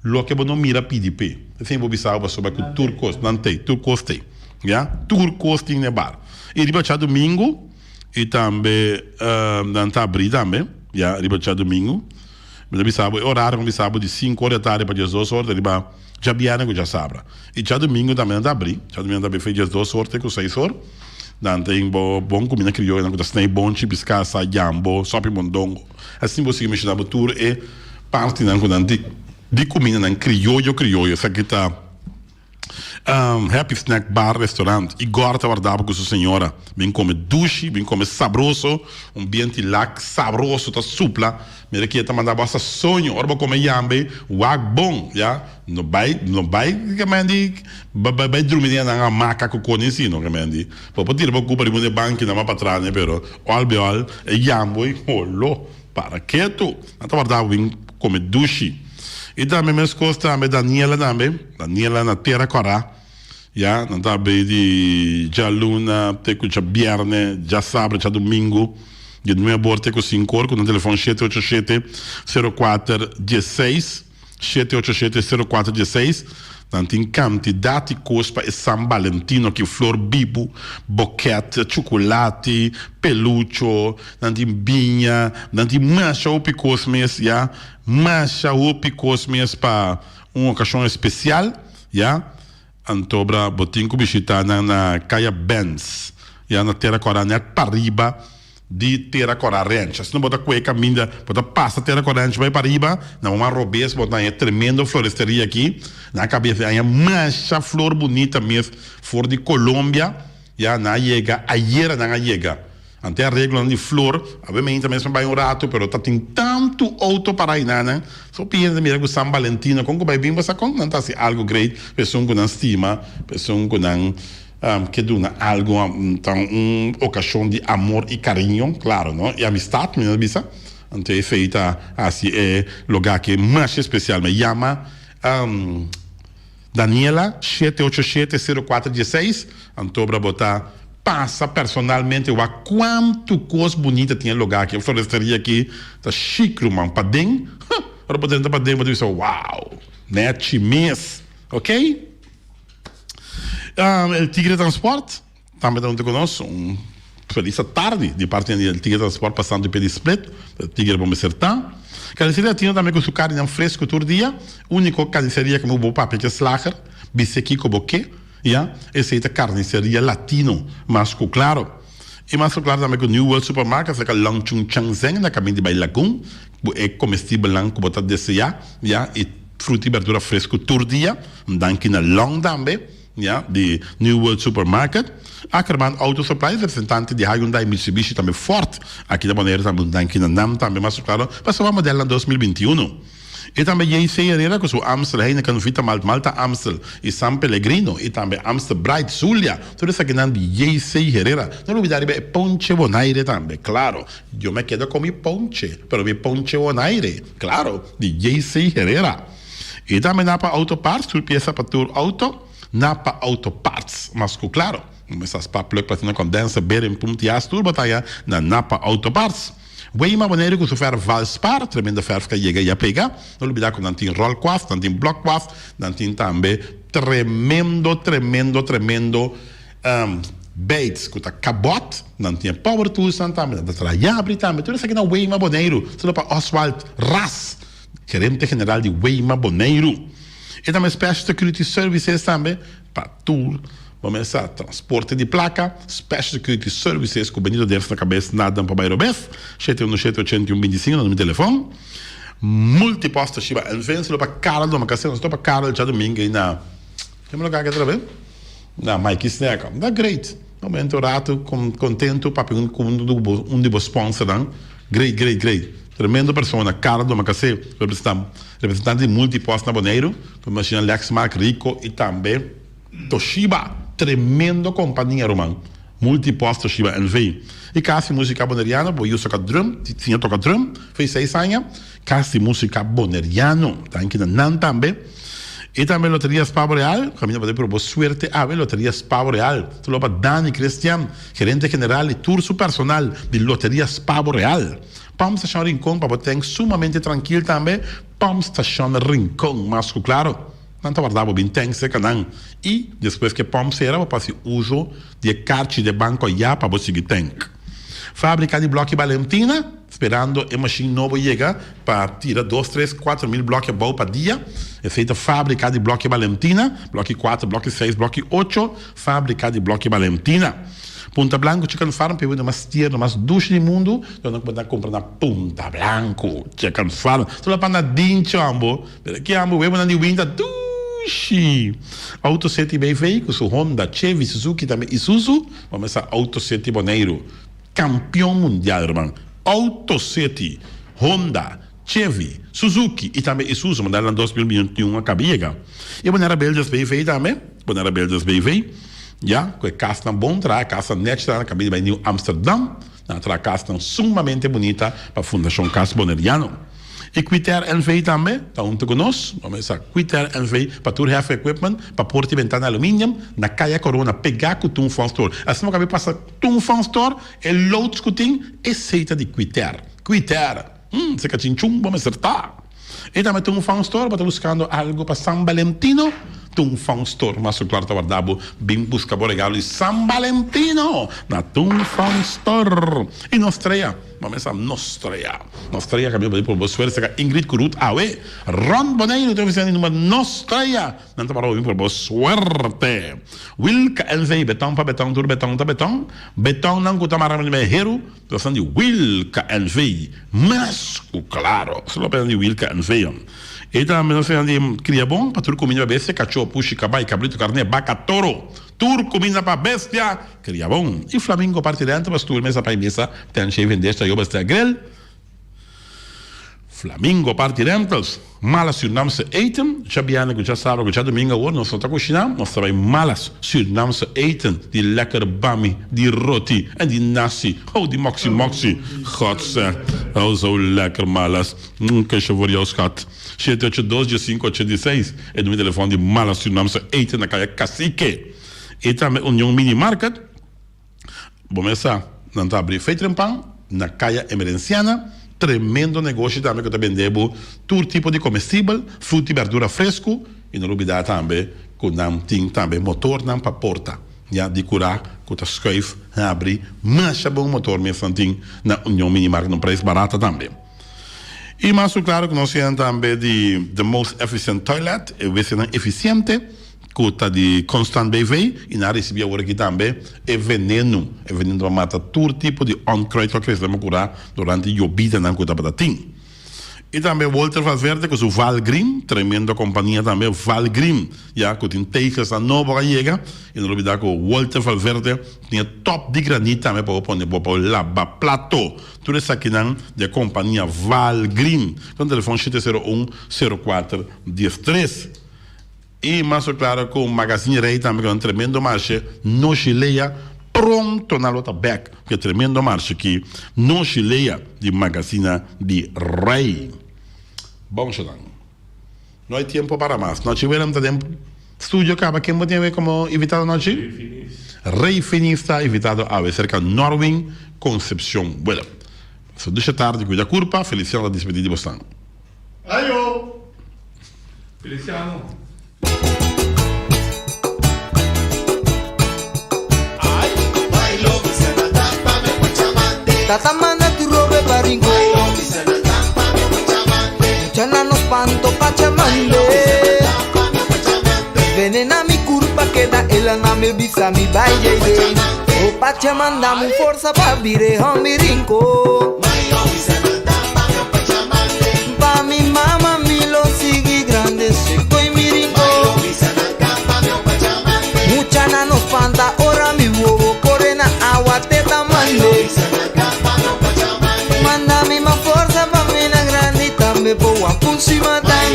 Loke bo no mira pidi p'e. Esei bo bisa bo pasobra ku tur kos nan t'ei, tur kos t'ei. Ya, tur kos tin n'e bar. I riba djadumingu i tambe nan ta abrí tambe, ya, riba djadumingu. Mi ta bisa bo e orario ku mi bisa bo di sinku or di atardi pa diesdos or ta riba djabièrnè ku djasabra. I djadumingu tambe nan ta abrí, djadumingu nan ta abrí for diesdos or te ku seis or. Nan tin bo bon kuminda krioyo nan ku ta snei bonchi, biskasa, yambo, sòpi mondongo. Asin bo sigui menshoná bo tur e partinan ku nan di kumindanan krioyo krioyo. Esaki ta Happy Snack Bar Restaurant. Igor ta warda bo ku su señora. Bin kome dushi, bin kome sabroso. Un bienti lak sabroso ta supla. Mira ki e ta manda bo hasta soño. Ora bo kome yambe, wak bon, ya. No bai, no bai kemendi bai drumi den nan hamaka ku koni si no kemendi. Bo por tira bo kupa riba un e bankinan mas patras ne pero ol be ol e yambo ei holo para ketu. Nan ta warda bo bin kome dushi. I tambe meskos tambe Daniela tambe, Daniela na Tera Kòrá ya nan ta abri di djaluna te ku djabièrnè, djasabra, djadumingu di nuebe or te ku sinku or ku nan telefòn shete ocho shete sero kuater diesseis. 787 04 16. Nan tin kantidat di kos pa e San Valentino aki, flor bibu, boket, chukulati, pelucho, nan tin biña, nan tin masha hopi kos mes, ya, masha hopi kos mes pa un okashon espesial, ya. Antobra bo tin ku bishita nan na Kaya Benz, ya na Tera Kòrá nèt pariba di Tera Kòrá Ranch. Asina bo ta kue kaminda, bo ta pasa Tera Kòrá Ranch bai pariba, na un robes bo ta haña tremendo floresteria aki. Nan a kaba di haña masha flor bunita mes for di Colombia, ya nan a yega ayera nan a yega. Ante areglonan di flor, awe meinta mes mi bai un ratu, pero ta tin tantu outo para einanan. So hopi hende ta mira ku San Valentino, kon ku bai bin bo sa kon nan ta hasi algu great pa esun ku nan stima, pa esun ku nan ke duna algu, ta un okashon di amor i kariño, klaro no, i amistat mi ta bisa. Anto esei ta hasi e lugá aki masha espesial. Mi a yama Daniela, shete ocho shete, sero kuater dieseis, Antobra bo ta pasa personalmente wak kuantu kos bunita tin e lugá aki. E floresteria aki ta chic ruman. Paden, huh, ora bo drenta paden bo ta bisa wow, nechi mes. Ok. El Tigre Transport tambe ta huntu ku nos. Un felis atardi di parti di El Tigre Transport pasando p'e di Split. El Tigre bo mester ta. Carniceria Latino tambe ku su karninan fresku tur dia. Uniko carniceria ku bo papia ke slager, bis'e kiko bo ke. Ya, esei ta carniceria latino, mas cu claro. Y mas cu claro tambe cu New World Supermarket cerca Long Chun Chang Zeng na caminda di bay Lagoon, cu e comestibelnan cu bo ta desea, ya, y fruta y berdura fresco tur dia. Un danki na Long tambe, ya, di New World Supermarket. Ackerman Auto Supply, representante di Hyundai, Mitsubishi, tambe Ford, aki na Bonaire tambe un danki na nan tambe, mas cu claro, pasobra modelnan 2021. E tambe JC Herrera cu su Amstel, Heineken, Vita Malt, Malta Amstel y San Pellegrino y tambe Amstel Bright, Zulia, tur esakinan di JC Herrera. No lubida riba e ponche Bonaire tambe, claro, yo me quedo con mi ponche, pero mi ponche Bonaire, claro, di JC Herrera. Y tambe Napa Auto Parts, tur pieza pa tur auto, Napa Auto Parts, mas cu claro, mester spa plug, platina, condenser, bearing, pump, jas, tur bataya na Napa Auto Parts. Weima Boneiru ku su fèrf Valspar, tremendo fèrf ku a yega i a pega. No lubidá ku nan tin ròlkwaf, nan tin blòkwaf, nan tin tambe tremendo, tremendo, tremendo beits ku ta kabòt, nan tin e power toolsnan tambe, nan ta traha yabri tambe. Tur esaki na Weima Boneiru. Solo pa Oswald Ras, gerente general di Weima Boneiru. E tambe Special Security Services tambe pa tur. Bo mester sa transporte di plaka, Special Security Services ku Benito Ders na kabes nadan pa bai robes, shete unu shete ochenta i un binti sinku na mi telefon. Multipost Toshiba NV solo pa Karel Domacassé, nos topa Karel djadumingu ei na kema loka aki atrobe? Na Mikey Snack. Ta great. Momento ratu kontentu papia ku un di bo sponsornan. Great great great. Tremendo persona Karel Domacassé representante di Multipost na Boneiru, ku mashina Lexmark, Ricoh i tambe. Toshiba, tremendo kompania ruman. Multipost Toshiba NV. E kas di musika boneriano bo yu soka drum, siña toka drum, fei seis aña. Kas di musika boneriano. Danki na nan tambe. I tambe Loteria Spavo Real, kaminda bo ta probo suerte awe, Loteria Spavo Real. Saludo pa Dani Christian, gerente general i tur su personal di Loteria Spavo Real. Pump Station Rincon pa bo tank sumamente trankil tambe. Pump Station Rincon, mas ku klaro. Nan ta warda bo bin tank serka nan i despues ke pòmp sera bo por hasi uso di e karchi di e banko ya pa bo sigui tank. Fábrika di blòki Balentina sperando e mashin nobo yega pa tira dos, tres, 4000 blòki abou pa dia. Esei ta fábrika di blòki Balentina, blòki kuater, blòki seis, blòki ocho, fábrika di blòki Balentina. Punta Blanco Chicken Farm p'e wende mas tierno, mas dushi di mundu, dor nan ku bo ta kumpra na Punta Blanco Chicken Farm. Solo pa na dincho ambo. Pero ki ambo webonan di winta dushi! Auto City BV ku su Honda, Chevy, Suzuki tambe Isuzu, bo mester sa Auto City Boneiru kampion mundial ruman. Auto City, Honda, Chevy, Suzuki i tambe Isuzu modelnan 2021 a kaba yega. I Bonaire Builders BV tambe, Bonaire Builders BV, ya ku e kasnan bon traha, kasnan nèchi traha na kaminda bai Nieuw Amsterdam. Nan a traha kasnan sumamente bunita pa Fundashon Kas Boneriano. I Quitair NV tambe ta huntu ku nos. Bo mester sa Quitair NV pa tur heavy equipment, pa porta i bentana aluminium, na Kaya Corona pegá ku Toon Fun Store. Asina bo kabe pasa Toon Fun Store, e loods ku tin, esei ta di Quitair. Quitair! Hum, se kachinchun bo mester ta. E tambe tin un fan store, bo ta buscando algo pa San Valentino? Tun Fun Store mas su klar ta warda bo bin buska bo regalo di San Valentino na Tun Fun Store. I nos trea, bo mesa nos trea. Nos trea kaminda bo por bo suerte serka Ingrid ku Ruth awe. Rond Boneiru tin ofisina di number nos trea. Nan ta warda bo bin por bo suerte. Wilka NV, beton pa beton tur beton ta beton. Betonnan ku ta mara riba e heru ta esnan di Wilka NV. Mas ku klaro. Solo pena di Wilka NV. E tambe nos a di kria bon pa tur kuminda pa bestia, kachó, pushi, kabai, kabritu, karné, baka, toro. Tur kuminda pa bestia, kria bon. I flamingo parti dentro pa stoel, mesa pa mesa, ten shave en desta yoba sta grill. Flamingo Party Rentals, Malas Surinaamse Eten, djabièrnè ku djasabra ku djadumingu awor nos no ta kushiná, nos ta bai Malas Surinaamse Eten, di lekker bami, di roti en di nasi, oh di moksi moksi, godse, oh zo lekker Malas. Un kusje voor jou schat. Shete ocho dos dies sinku ochenta i seis e numero di telefon di Mala Surinaamse Eten na kaya Cacique. I tambe Union Mini Market. Bo mes sa, nan ta abri Feitrenpan na kaya Emerenciana. Tremendo negoshi tambe ku ta bende bo tur tipo di komestibel, fruta i berdura fresku. I no lubida tambe ku nan tin tambe motornan pa porta ya di kura ku ta skuif habri. Masha bon motor mes nan tin na Union Mini Market na un prijs barata tambe. I mas ku klaro ku nos hende tambe di The Most Efficient Toilet, e wesenan efisiente ku ta di Constant BV i nan a risibí awor aki tambe e venenu, e venenu ta pa mata tur tipo di onkruid ku a krese den bo kurá durante yobidanan ku tabata tin. I tambe Walter Valverde ku su Valgreen, tremendo kompania tambe Valgreen, ya ku tin tegelnan nobo a yega i no lubidá ku Walter Valverde tin e top di granit tambe pa bo pone bo pa bo laba plato. Tur esakinan di e kompania Valgreen. Con telefon shete sero un, sero kuater, dies tres. I mas o klaro ku Magazine Rey tambe ku nan tremendo marshe Noshi Lea pronto nan lo ta bek ku e tremendo marshe ki Noshi Lea di Magazina di Rey. Bon shonan. No hay tiempo para mas. Nochi Willem ta den studio caba. Ken bo tin awe como invitado nochi? Rey Finis. Rey Finis ta invitado awe cerca Norwin Concepcion Willem. So dusha tardi cuida curpa. Feliciano ta despedi di bosnan. Ayo! Feliciano. Tata manda tu robe pa rincon. Mucha na nos panto pachamande. Venena mi curpa queda ela na me bisa mi bai JD. O pachamanda mu forza pa bire mi rincon. Pa mi mama mi lo sigui grande seco y mi rincon. Mucha na nos panta ora mi wowo corre na agua teta mande. Manda mi ma forza pa mi na grandi tambe po wapunsi matan.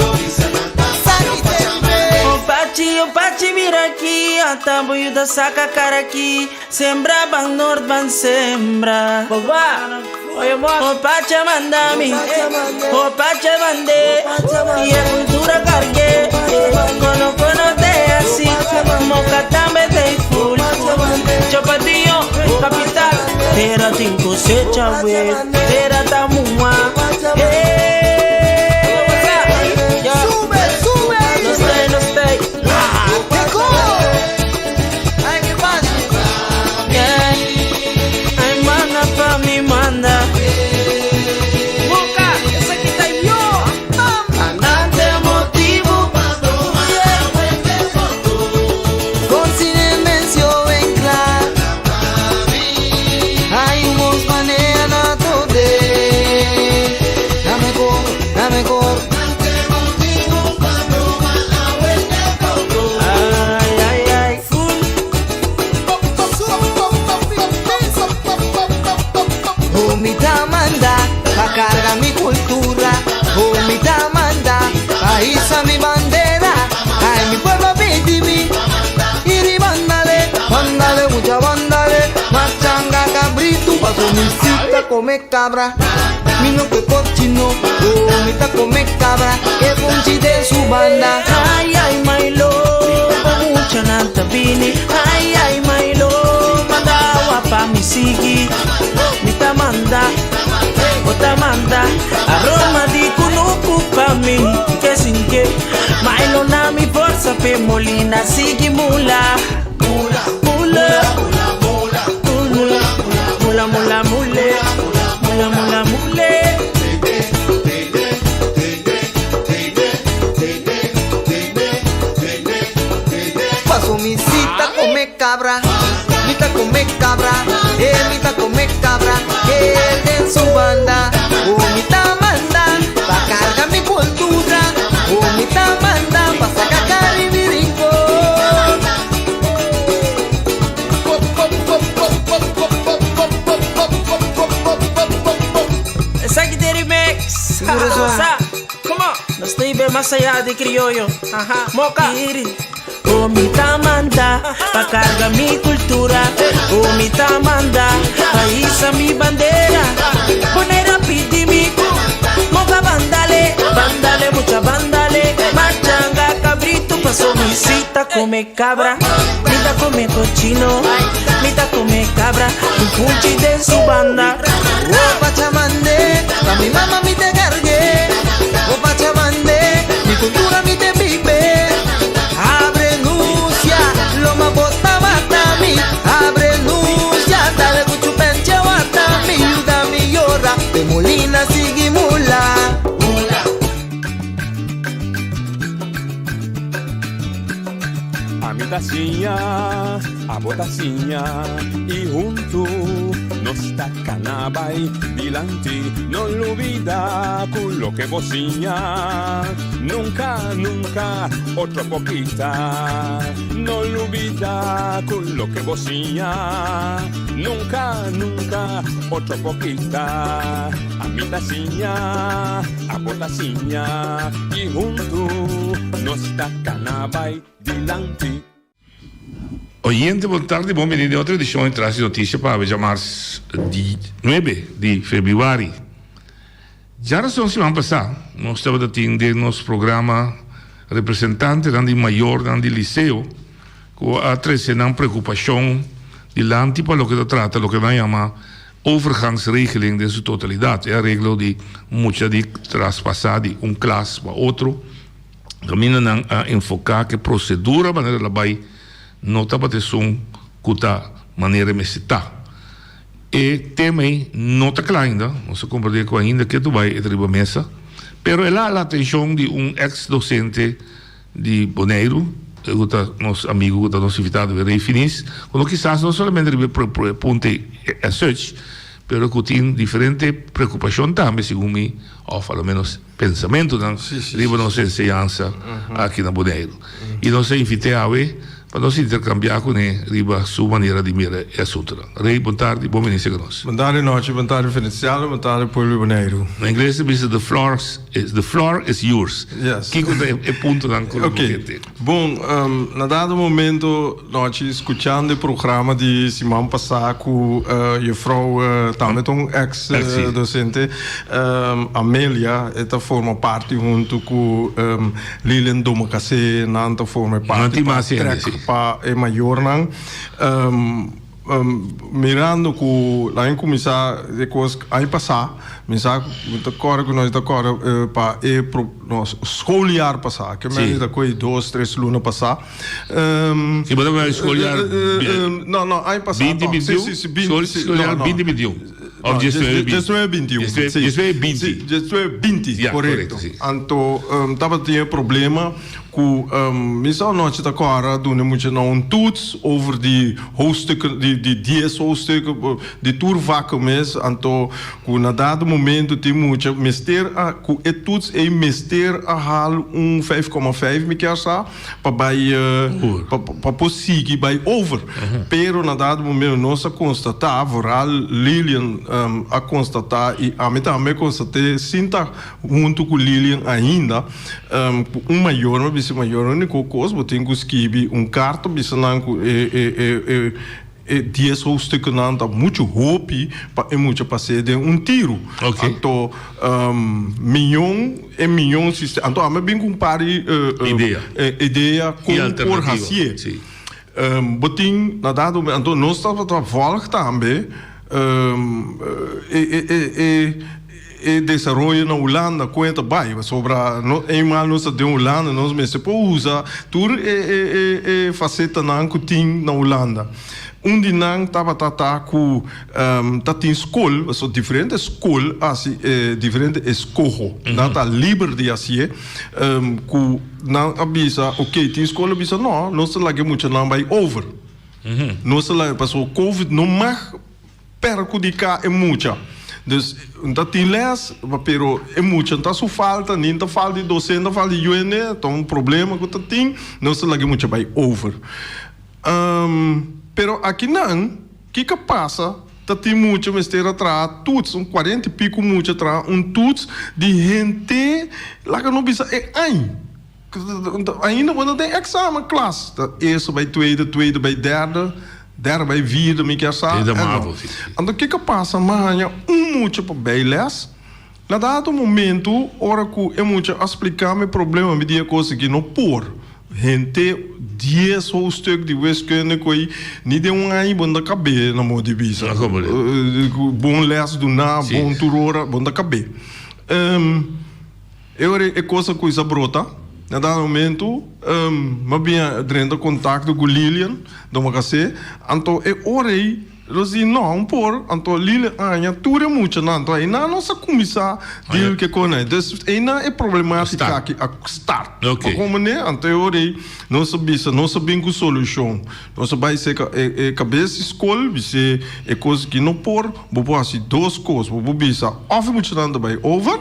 O Pachi, o Pachi, mira aki, ata bo yuda saca cara aki, sembra ban nort ban sembra. O Pacha manda mi, o Pacha mande, y e cultura cargue, cono cono te así, moca tambe te full. Chapatillo, capital, tera tin cosecha we, tera ta mua. Sube, sube! No stay, no stay. Ah, qué cool! Ay, qué fácil. Yeah. Ay, manda pa mi manda. Boca, esaki ta yo. Andante motivo Con silencio en clar Hay unos manera na tode Dame cor, dame cor Ay, ay, ay. Full. Oh, mi ta manda pa carga mi cultura. Oh, mi ta manda pa hisa mi bandera. Ay, mi pueblo pidi mi. Iri bandale, bandale, mucha bandale. Machanga cabrito, paso mi cita come cabra. Mi no que cochino, oh, mi ta come cabra. Que funchi de su banda. Ay, ay, my love, mucha nanta bini. Ay, ay, my love, manda awa pa mi sigui. Mi ta manda, o ta manda, aroma di kunuku pa mi ke sintié. Ma e no na mi forsa p'e molina sigui mula. Mula, mula, mula, mula, mula, mule, mula, mula, mule. Paso mi si ta come cabra, mi ta come cabra, eh mi ta come cabra, el den su banda. Oh mi ta manda pa carga mi cultura, oh mi ta manda pa saca Caribe rincon. Esaki ta e remix. Sa, come on. Nos ta ibe mas allá di crioyo. Moka. Oh mi ta manda pa carga mi cultura. Oh mi ta manda pa hisa mi bandera. Bonaire a pidi mi moka bandale. Bandale mucha bandale. Machanga cabrito paso mi si ta come cabra. Mi ta come cochino. Mi ta come cabra. Un punchi den su banda. Oh pachamande, pa mi mama mi te cargue. Oh pachamande, mi cultura mi te bibe. Abrenuncia, lo ma bota mata mi. Abrenuncia, dale cuchu penche wata mi. Yuda mi yora, de molina sigui mula. Ami ta siña, abo ta siña y hunto nos ta cana bay dilanti. No lubida cu loke bo siña nunca, nunca otro por kita. No lubida cu loke bo siña nunca, nunca otro por kita. Ami ta siña, abo ta siña y hunto nos ta cana bay dilanti. Oyente bon tardi bon bini den otro edicion di Tras di Noticia pa awe djamars di nuebe di februari. Djarason siman pasa nos tabata tin den nos programa representantenan di mayornan di liceo cu a trece nan preocupacion dilanti pa loke ta trata loke nan yama overgangsregeling den su totalidad, e areglo di mucha di traspasa di un klas pa otro. Kaminda nan a enfoká ku e prosedura manera el a bai no tabata esun ku ta manera e mester ta. E tema ei no ta kla ainda, nos a komprendé ku ainda ketu bai e ta riba mesa, pero el a hala atenshon di un eks dosente di Boneiru, ku ta nos amigu ku ta nos invitado Rey Finis, ku no kisas no solamente riba e punto ei as such, pero ku tin diferente preokupashon tambe segun mi òf a lo ménos. Pensamentunan riba nos enseñansa aki na Boneiru. I nos a invit'é awe pa nos interkambiá kuné riba su manera di mira e asuntunan. Rey, bon tardi, bon bini serka nos. Bon tardi Nochi, bon tardi Veneciano, bon tardi pueblo di Boneiru. Na ingles ta bisa the floor is, the floor is yours. Yes. Kiko ta e puntonan ku lo Oké. kende? Bon, na dado momento Nochi skuchando e programa di siman pasá ku juffrouw tambe ta un ex docente Amelia e ta forma parti huntu ku Lilian Domacassé nan ta forma e parti pa trek pa e mayornan. Mirando ku nan a kuminsá e kos aña pasá, mi sa mi ta kòrda ku nos ta kòrda pa e nos schooljaar pasá, ke men ta kohe dos tres luna pasá. Si bo ta bai schooljaar No, no, aña pasá binti binti un? Si, si, binti, si, Schooljaar binti binti un òf diesnuebe binti? Diesnuebe binti un, si. Diesnuebe binti. Si, diesnuebe binti, Ya, korekto. korekto, si. Anto tabatin e problema. Ku mi sa anochi ta kòrda duna e muchanan un toets over di hoofdstukken, di di dies hoofdstukken, di tur vakken mes. Anto ku na dado momento tin mucha mester a ku e toets ei mester a haal un vijf komma vijf mi kier sa pa bai pa pa por sigui bai over. Pero na dado momento nos a konstatá, vooral Lilian a konstatá i ami tambe a konstaté sin ta Huntu ku Lilian ainda, ku un mayor, mi a bisa e mayor, úniko kos bo tin ku skibi un karta bisa nan ku e e e e e dies hoofdstukkennan ta muchu hopi pa e mucha pas'é den un tiru. Anto miyon e miyon sistema, anto ami a bin ku un par di idea kon por hasié. Bo tin na dado momento, anto nos tabata volg tambe e e e e. E desaroyo na Hulanda kon e ta bai pasobra no eenmaal nos ta den Hulanda nos mester por usa tur e e e e facetanan ku tin na Hulanda. Un di nan tabata ta ku ta tin skol pasobra diferente skol hasi e diferente eskoho nan ta liber di hasié ku nan a bisa ok tin skol a bisa no nos ta laga e muchanan bai over nos ta laga pasobra covid no mag Perhudiká e mucha. Dus n ta tin les, pero e mucha n ta su falta, ni n ta falta di docente, n ta falta di yuende, ta un problema ku ta tin, nos ta laga e mucha bai over. Pero akinan, kiko a pasa? Ta tin mucha mester a traha toets, un kuarenta i piku mucha traha un toets di hende, laga no bisa e añ. Ainda bo no den examen klas. Ta eerste bai tweede, tweede bai derde, derde bai vierde, mi kier sa. Derde mavo, si. Anto kiko pasa? Mi a haña un mucha pa bijles. Na dado momento, ora ku e mucha a splika mi problema, mi di e kos aki no por. Hente dies hoofdstuk di wiskunde ku ei ni den un aña bo no ta kab'é na modo di bisa. Bon les duna, bon tur ora, bo no ta kab'é. E ora e kos a kuminsá brota. Na dado momento mi a bin drenta kontakto ku Lilian Domacassé. Anto e ora ei nos di no un por. Anto Lilian a haña tur e muchanan. Anto einan nos a kuminsá deal ku e kos nan. Dus einan e problematika aki a start. Pa kon manera? Anto e ora ei nos a bisa nos a bin ku solushon. Nos a bai serka e kabes di skol bis'é e kos aki no por. Bo por hasi dos kos. Bo por bisa òf e muchanan ta bai over.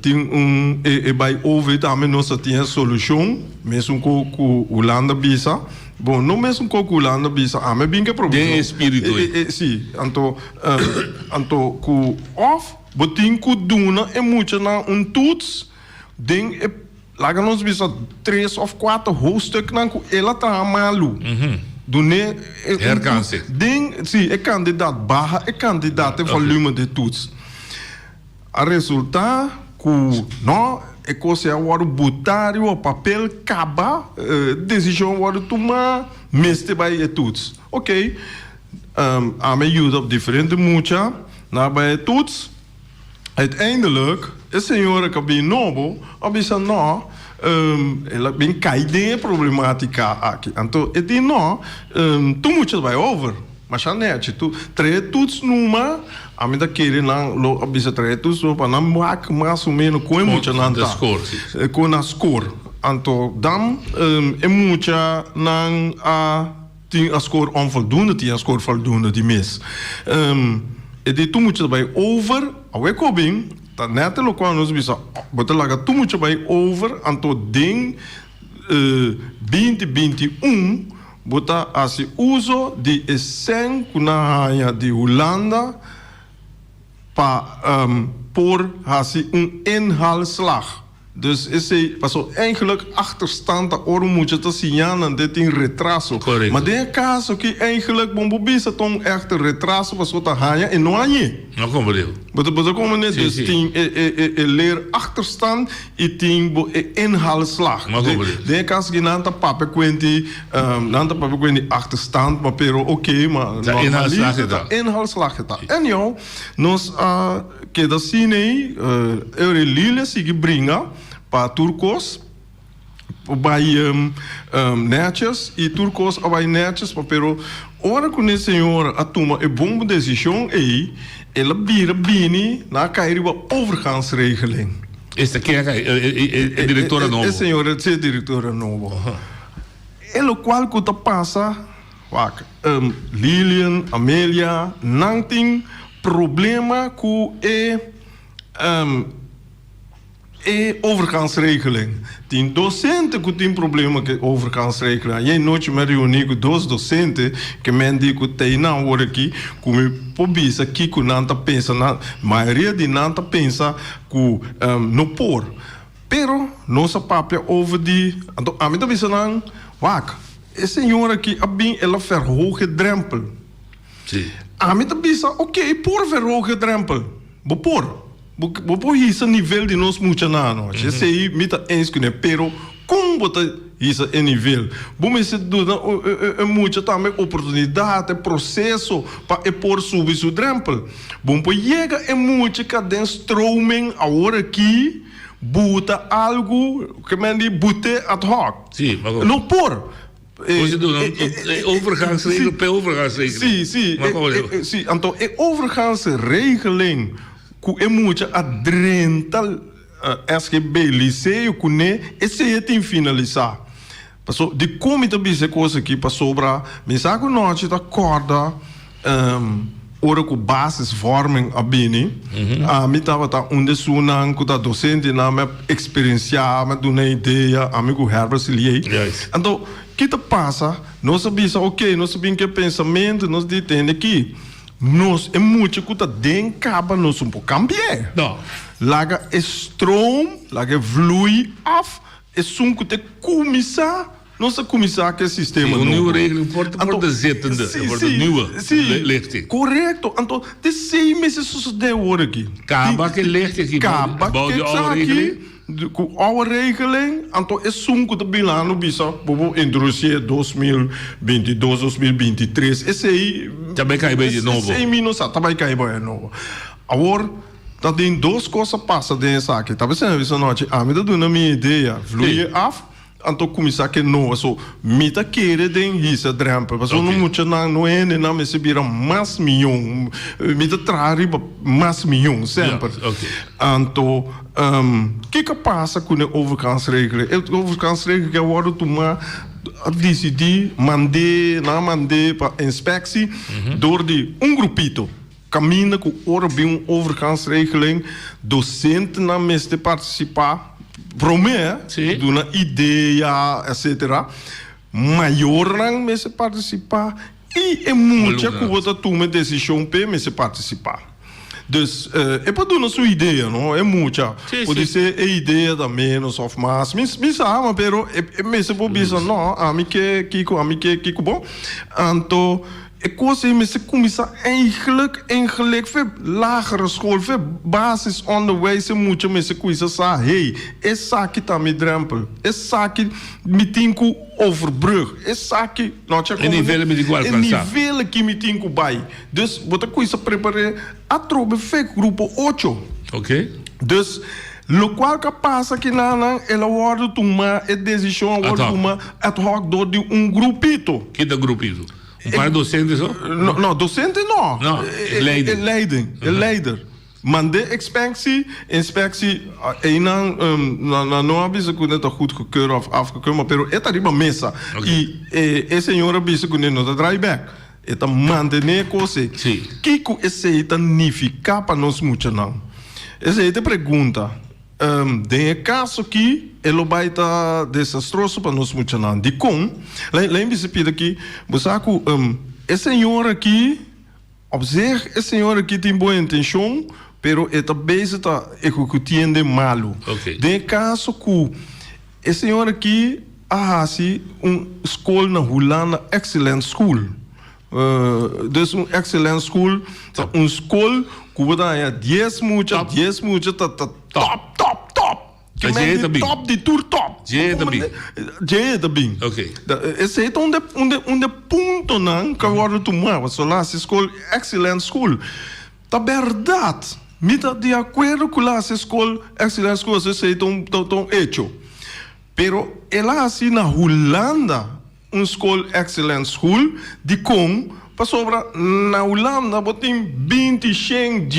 Tin un e bai over tambe nos a tin e solucion mesun cu cu Hulanda bisa bon no mesun cu cu Hulanda bisa ami a bin cu e Den e espiritu ei. Si anto anto cu of bo tin cu duna e muchanan un toets den e Laga nos bisa tres of kuater hoofdstuknan ku el a traha malu. Dun'é e un Herkanse. toets den, si, e kandidat, baha e kandidat e volume di toets. A resultá ku no, e kos ei a wòrdu butá riba papel kaba, e desishon a wòrdu tumá, mester bai e toets. Oké, ami a yuda op diferente mucha na bai e toets. Uiteindelijk, e señora ku a bin nobo a bisa no, el a bin kai den e problematika aki. Anto e di no, tur mucha ta bai over, masha nechi. Tur trae toets numa, ami ta kere nan lo a bisa trae toets numa pa nan wak mas o meno kon e muchanan ta. Kon nan score. Anto dan e muchanan a. Tin a score onvoldoende, tin a score voldoende di mes. E di tur mucha ta bai over, awe ku bin ta net e lokual nos bisa, bo ta laga tur mucha bai over, anto den binti 21 bo ta hasi uso di e sèn ku nan haña di Hulanda pa por hasi un inhaalslag. Dus esey, paso eigenlijk achterstand ta ora un mucha ta siña nan te tin retraso. Correcto. Ma den e caso aki eigenlijk bon bo bisa ta un echte retraso paso ta haña e no hañ'é. No comprendo. Bo ta bo ta comprende? Si, Dus si. tin e e e e leer achterstand y tin bo e inhaalslag. No comprendo. Den e caso aki nan ta papia cuenti nan ta papia cuenti achterstand ma pero oké ma Ta inhaalslag e ta. Ta inhaalslag e ta. Anyhow nos a. Keda asina ei, e Lili a sigui bringa pa tur kos bai nètjes i tur kos a bai nètjes, pero ora ku ne señora a tuma e bon desishon ei, el a bira bini nan a kai riba overgangsregeling. Esta ken a kai? E direktora nobo? E señora, si e direktora nobo. E lokual ku ta pasa, wak, Lilian, Amelia, nan tin Problema ku e e overgangsregeling. Tin docente ku tin problema ku e overgangsregeling. Ayer nochi mi a reuni ku dos docente ke men di ku tei nan awor aki ku mi por bisa kiko nan ta pensa. Nan mayoria di nan ta pensa ku no por. Pero nos a papia over di anto ami ta bisa nan wak e señor aki a bin el a verhoog e drempel. Sí. Ami ta bisa, ok, por verhoog e drempel. Bo por. Bo, bo por hisa nivel di nos muchanan anochi. Esei mi ta eens kuné. Pero kon. Kon bo ta hisa e nivel? Bo mester duna e mucha tambe oportunidat, e proseso pa e por subi su drempel. Bo por yega e mucha ka den stroming awor aki buta algu ke men di bute ad hoc. Sí, ma No por. Bo si duna un overgangsregeling p'e overgangsregeling. Sí, sí, sí. Anto e overgangsregeling ku e mucha a drenta SGB, Liceo kuné, esei e tin finalisá. Paso, dikon mi ta bisa e kos aki? Pasobra mi sa ku nochi ta kòrda ora ku basisvorming a bini, ami tabata un di esunnan ku ta dosentenan, mi a eksperensiá, mi a duna idea, ami ku Herbert Silié. Anto, ki ta pasa? Nos a bisa, oke, nos a bin ku e pensamentu, nos di tende aki. Nos e mucha ku ta den kaba nos un por kambi'é. Laga e stroom, laga e vloei af, esun ku ta kuminsá, nos a kuminsá ku e sistema nobo. Un nieuwe regeling voor de zittende, voor de nieuwe lichting. Korekto, anto t'esei mester sosodé awor aki. Kaba ku e lichting aki, bou di oude regeling. Ku oude regeling, anto esun ku ta bin lano bisa bo por introdusié 2022, 2023, esei. Ta bai kai bai di nobo. Esei mi no sa, ta bai kai bai di nobo. Awor, ta tin dos kos a pasa den esaki. Ta bisa mi bisa nochi, ami ta duna mi idea, vloeie af. Anto kuminsá ke no paso mi ta kere den hisa drèmpel paso no muchanan no hendenan mester bira mas mion mi ta traha riba mas mion semper anto kiko a pasa ku e overgangsregeling e overgangsregeling a wòrdu tumá a disidí mand'é nan a mand'é pa inspeksie dor di un grupito kaminda ku ora bin un overgangsregeling dosentenan mester partisipá. Promé, duna idea, etcetera. Mayornan mester partisipá i e mucha ku bo ta tuma e desishon p'e mester partisipá. Dus, e por duna su idea, no? E mucha. Podisé e idea ta ménos òf mas. Mi mi sa, ma pero e mester por bisa, no, ami ke kiko, ami ke kiko. Bon, anto. E kos ei mester kuminsá eigelijk eigelijk fe lagere school, fe basisonderwijs e mucha mester kuminsá sa, hey, esaki ta mi drempel, esaki mi tin ku overbrug, esaki, no cha E nivel mi tin ku alkansá. E nivel aki mi tin ku bai. Dus bo ta kuminsá prepar'é atrobe fe grupo ocho. Ok. Dus lokual ku a pasa kinanan el a wòrdu tuma, e desishon a wòrdu tuma ad hoc dor di un grupito. Kita grupito? Un par docente so? No, no, docente no. No, e leider. E leiding, e leider. Mand'é inspectie, inspectie, einan nan no a bisa ku nan ta goedgekeurd of afgekeurd, ma pero e ta riba mesa. I e señor a bisa ku nan no ta draai bek. E ta mantené e kos ei. Si. Kiko esei ta nifiká pa nos muchanan? Esei ta e pregunta. Den e kaso aki e lo bai ta desastroso pa nos muchanan. Dikon? Lain bisa pida aki, bo sa ku e señor aki, op zich e señor aki tin bon intenshon, pero e ta bezig ta ehekutiende malu. Den e kaso ku e señor aki a hasi un skol na Hulanda Excellent School. Dus un excellent school ta un skol ku bo ta haña dies mucha, dies mucha ta ta top, top, top. Ta dje ta bin. Top di tur top. Dje ta bin. Dje ta bin. Ok. Esei ta un de un de un de puntonan ku a wòrdu tumá pasobra la hasi skol excellent school. Ta bèrdat, mi ta di akuerdo ku la hasi skol excellent school esei ta un ta un echo. Pero el a hasi na Hulanda. Un skol Excellent School, dikon? Pasobra na Hulanda bo tin 20, shen,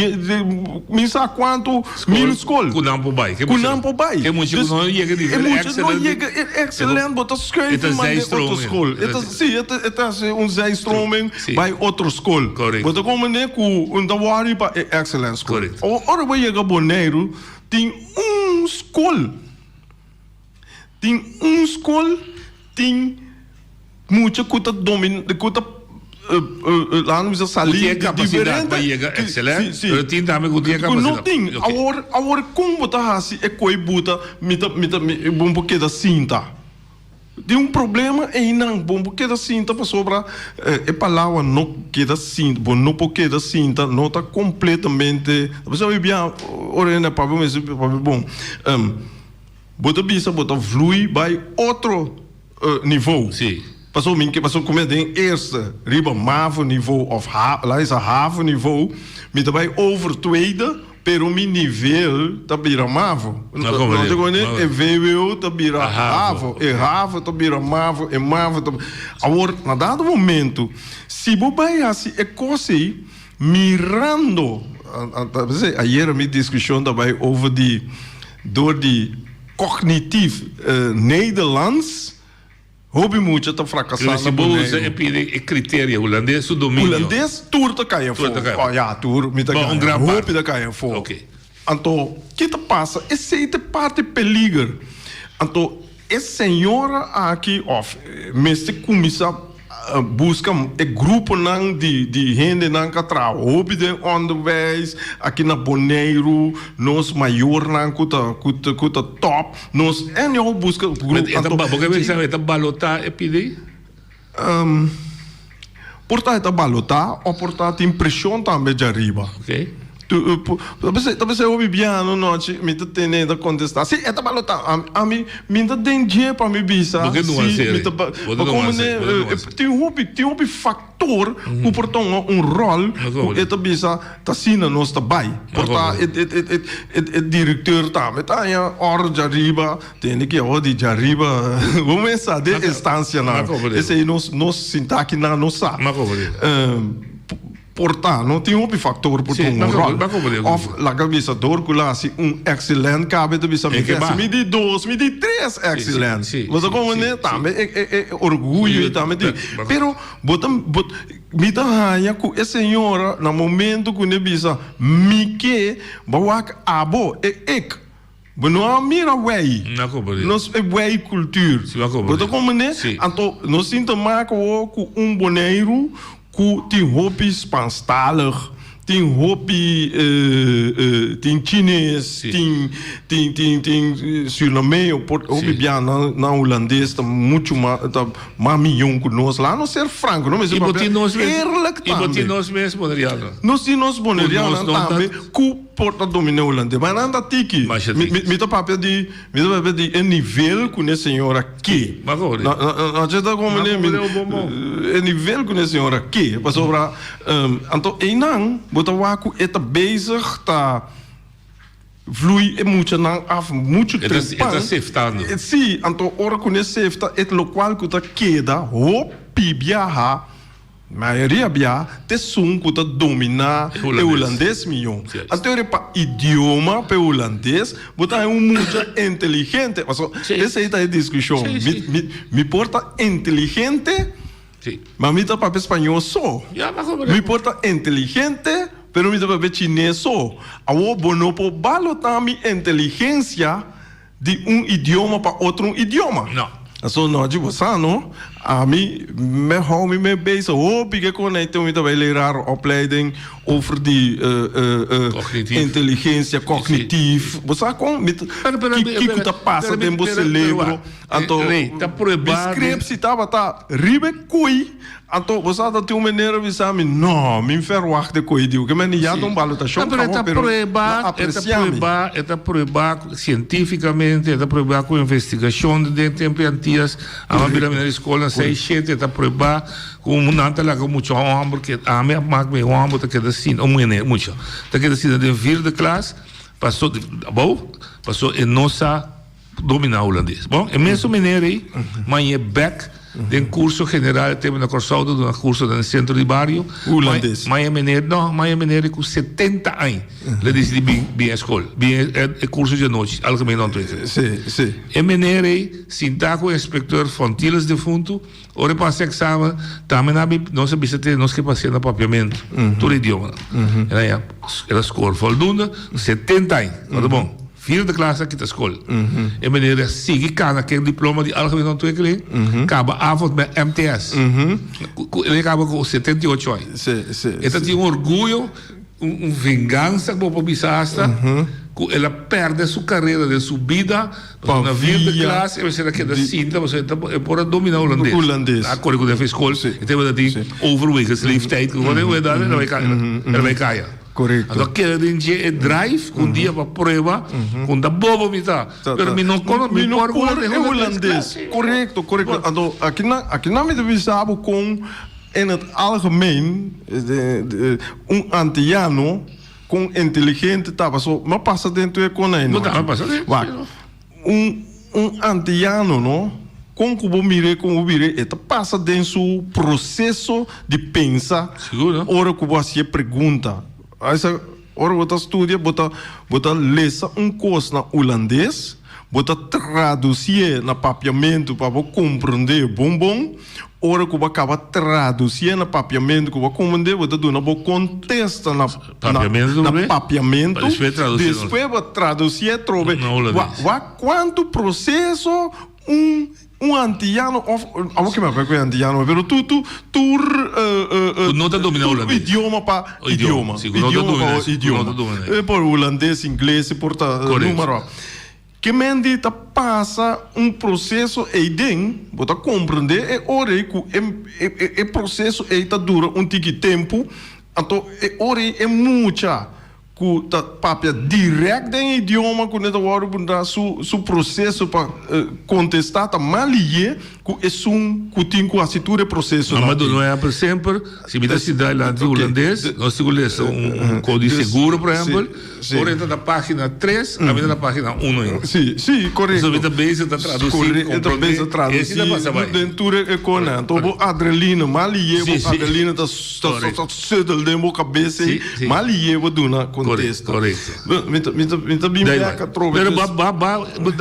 mi sa kuantu mil skol. Ku nan por bai. Ku nan por bai. E mucha ku no yega nivel excellent. E mucha no yega excellent bo ta schuif i manda otro skol. Si, e ta hasi un zijstroming bai otro skol. Bo ta komprende ku un ta wòri pa e excellent school. Ora bo yega Boneiru tin un skol. Tin un skol tin mucha ku ta domin ku ta laat mi bisa sali Ku tin e kapasidat pa yega ekselent, pero tin tambe ku tin e kapasidat. Ku no tin. Awor awor kon bo ta hasi e koi buta mi ta mi ta bo por keda sinta. Tin un problema einan bo por keda sinta pasobra e palabra no keda sinta bo no por keda sinta no ta kompletamente. Pasobra mi bia ora hende a papia mester papia bon. Bo ta bisa bo ta vlui bai otro niveau. Sí. Paso mi ke paso kume den eerste riba mavo niveau of ha laat bisa havo niveau mi ta bai over tweede pero mi nivel ta bira mavo. No comprende. No te comprende? E vwo ta bira havo. havo, e havo ta bira mavo, e mavo ta Awor na dado momento si bo bai hasi e kos ei Mirando, ayera mi discusion ta bay over di door di cognitief Nederlands hopi mucha ta fracasa na Boneiru. Si bo usa e pidi e criteria Hulandes su dominio. Hulandes tur ta cay afo. Oh ya tur mi ta gana. Hopi ta cay afo. Anto ki ta pasa esey ta e parti peliger. Anto e señora aki of mester cuminsa busca e gruponan di di hendenan cu a traha hopi den onderwijs aki na Boneiru, nos mayornan cu ta cu ta cu ta top, nos anyhow busca grupo. Anto bo ke bisa e ta balota e pidi? Por ta e ta balotá o por ta tin preshon tambe djariba. Ta bisa e hopi biano nochi mi ta tene ta kontestá, si e ta balotá. Ami mi ta den dje pa mi bisa si mi ta pa komo ne tin hopi tin hopi faktor ku por tuma un ròl ku e ta bisa Ta asina nos ta bai. Por ta e directeur tambe ta haña orde djariba, tende ki awor di djariba bo mes sa den instancianan. Esei nos nos sinta aki nan no sa. Por ta no tin hopi factor por tuma un rol. Of laga bisa dor cu la haci un excellent cabe ta bisa mi ta haci mi di dos, mi di tres excellent. Bo sa comprende? Tambe e orguyo tambe tin. Pero bo ta bo. Mi ta haña ku e señora na momento ku ne bisa mi ke bo wak abo e ik. Bo no a mira wei. Nos e wei cultuur. Bo ta komprende? Anto nos tin te maka awor ku un Boneiru ku tin hopi Spanstalig, tin hopi tin Chines, tin tin tin tin Surinameo, por hopi bia nan nan Hulandes ta muchu mas ta mas miyon ku nos. Laat nos ser franco, no mester I bo papia tin nos mes, eerlijk i bo tin tambe. nos mes Boneriano. Nos tin nos Ku Bonerianonan nos no ta tambe ku por ta dominá Hulandes, ma nan ta tiki. Masha Mi tiki. mi ta papia di Mi ta papia di e nivel ku ne señora ke. Ma komo di? No, no, no, ta komo Ma ne, komo di un bon bon. E nivel ku ne señora ke. Pasobra, anto einan bo ta wak ku e ta bezig ta vloei e muchanan af muchu E ta, trempan. e ta seftando. Si, anto ora ku ne sefta e lokual ku ta keda hopi biaha. Mayoria bia t'esun ku ta dominá e hulandes mihó. Anto ora pa idioma pa e hulandes bo ta haña un mucha inteligente. Pasobra esei ta e diskushon. Mi mi por ta inteligente ma mi ta papia spañó so. Mi por ta inteligente pero mi ta papia chines so. Awor bo no por balotá mi inteligensia Di un idioma pa otro un idioma. No. Aso no dji bo sa no. Ami me hou mi me bezig hopi ke kon ei mi ta bai leraar opleiding over di Cognitief. inteligencia cognitief. Bo sa kon mi ta Pero pero ki kiko ta pasa den bo celebro. Anto Rey ta mi prueba scriptie tabata riba e koei. Anto bo sa ta tin un meneer a bisa mi, no, mi verwacht e koe diu ke men ya ta un balotashon No, pero e kaba, ta pero prueba, nan e ta apresia mi. prueba, e ta prueba sientífikamente, e ta prueba ku investigashon den tempu di Antias, a bira mi na di skol na seis, shete, e ta prueba ku nan ta laga mucha hòmber ke ami a mak mi hòmber ta keda sinta, un meneer, mucha, ta keda sinta den vierde klas, paso, abou, paso e no sa. Dominá hulandes. Bon, e mesun meneer ei mañe bek den kurso general e tempu na Kòrsou ta duna kurso den sentro di bario. Hulandes. Mañe meneer, no, mañe meneer ei ku setenta aña le disidí bin bin e skol, bin e kurso djanochi, algemene ontwikkeling. Sí, sí. E meneer ei sintá ku inspektor Fontiles defuntu, ora e pasa eksamen, tambe nan a bin, nos a bisa te nos ke pas'é na papiamentu, tur idiomanan. El a haña, el a skor voldoende, setenta aña, no ta bon. Vierde klas a kita skol. E meneer a sigui kana ken diploma di algemene ontwikkeling, kaba avond met MTS. El a kaba ku 78 aña. E ta tin un orguyo, un vengansa ku bo por bisa hasta, ku el a pèrdè su karera den su bida, pasobra na vierde klas e mester a keda sinta pasobra e por a dominá hulandes. A kore ku den skol, e tabata tin overwegens leeftijd, ku el a bai kaya. Korekto. Anto keda den dje e drive ku un dia pa prueba ku ta bobo mi ta. Pero mi no kono, mi no por por e hulandes. hulandes. Korekto, korekto. Anto akinan, akinan mi ta bisa bo kon in het algemeen un antiano kon inteligente ta paso mi a pasa den tur e kon ei Bo tambe a pasa den. Wak, un un antiano no kon ku bo mir'é kon bo bir'é e ta pasa den su proseso di pensa Sigur. ora ku bo hasié pregunta. Esa ora bo ta studia bo ta bo ta lesa un kos na hulandes, bo ta tradusié na papiamentu pa bo komprondé bon bon. Ora ku bo a kaba tradusié na papiamentu ku bo a komprondé bo ta duna bo kontesta na Papiamentu na tambe? papiamentu. Pa despues tradusié na Despues bo tradusié atrobe. Na hulandes. Wak wak kuantu proseso un Un antiano of abo ke mi a papia ku e antiano pero tur tur tur Ku no ta domina tur hulandes. idioma pa O idioma, idioma si, ku no ta idioma domina pa si, ku no idioma ta domina. por hulandes ingles por ta Korekto. numero ke men di ta pasa un proseso eyden bo ta komprende e ora ey ku e e proseso ey ta dura un tiki tempu anto e ora ey e mucha ku ta papia dirèkt den e idioma ku ne ta wòrdu puntrá, su su proseso pa kontestá ta mas lihé ku esun ku tin ku hasi tur e prosesonan. Mama duna un ehèmpel semper, si mi ta sinta dilanti hulandes, nos tin ku lesa un kodi seguro, por ehèmpel, ora e ta na página tres, ami ta na página uno ainda. Sí, sí, korekto. Pasobra mi ta bezig ta tradusí, komprondé, e asina pasa bai. Den tur e konan. Anto bo adrelina, mas lihé bo adrelina ta ta settle den bo kabes ei. Mal yebo duna kontesta. Korekto. Mi ta mi ta mi ta bin bek atrobe. Pero ba ba ba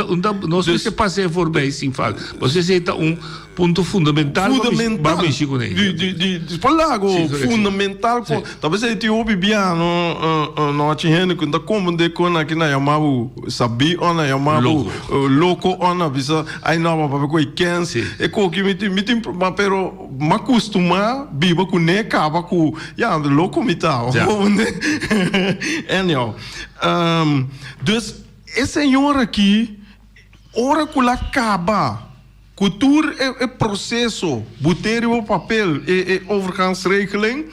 un ta nos mester pasa e voorbij sin falta. Pasobra esei ta un punto fundamental pa ba mishi kuné. Di di di di por lago fundamental ku ta bes ei tin hopi bia no no hachi hende ku ta komprende kon aki na yama bo sabí o na yama bo loko o na bisa ai no bo papia ku e kens e koki mi tin mi tin pero M'a kustumá biba kuné kaba ku ya loko mi ta. Anyhow, dus e señor aki ora ku la kaba ku tur e proseso but'é riba papel e overgangsregeling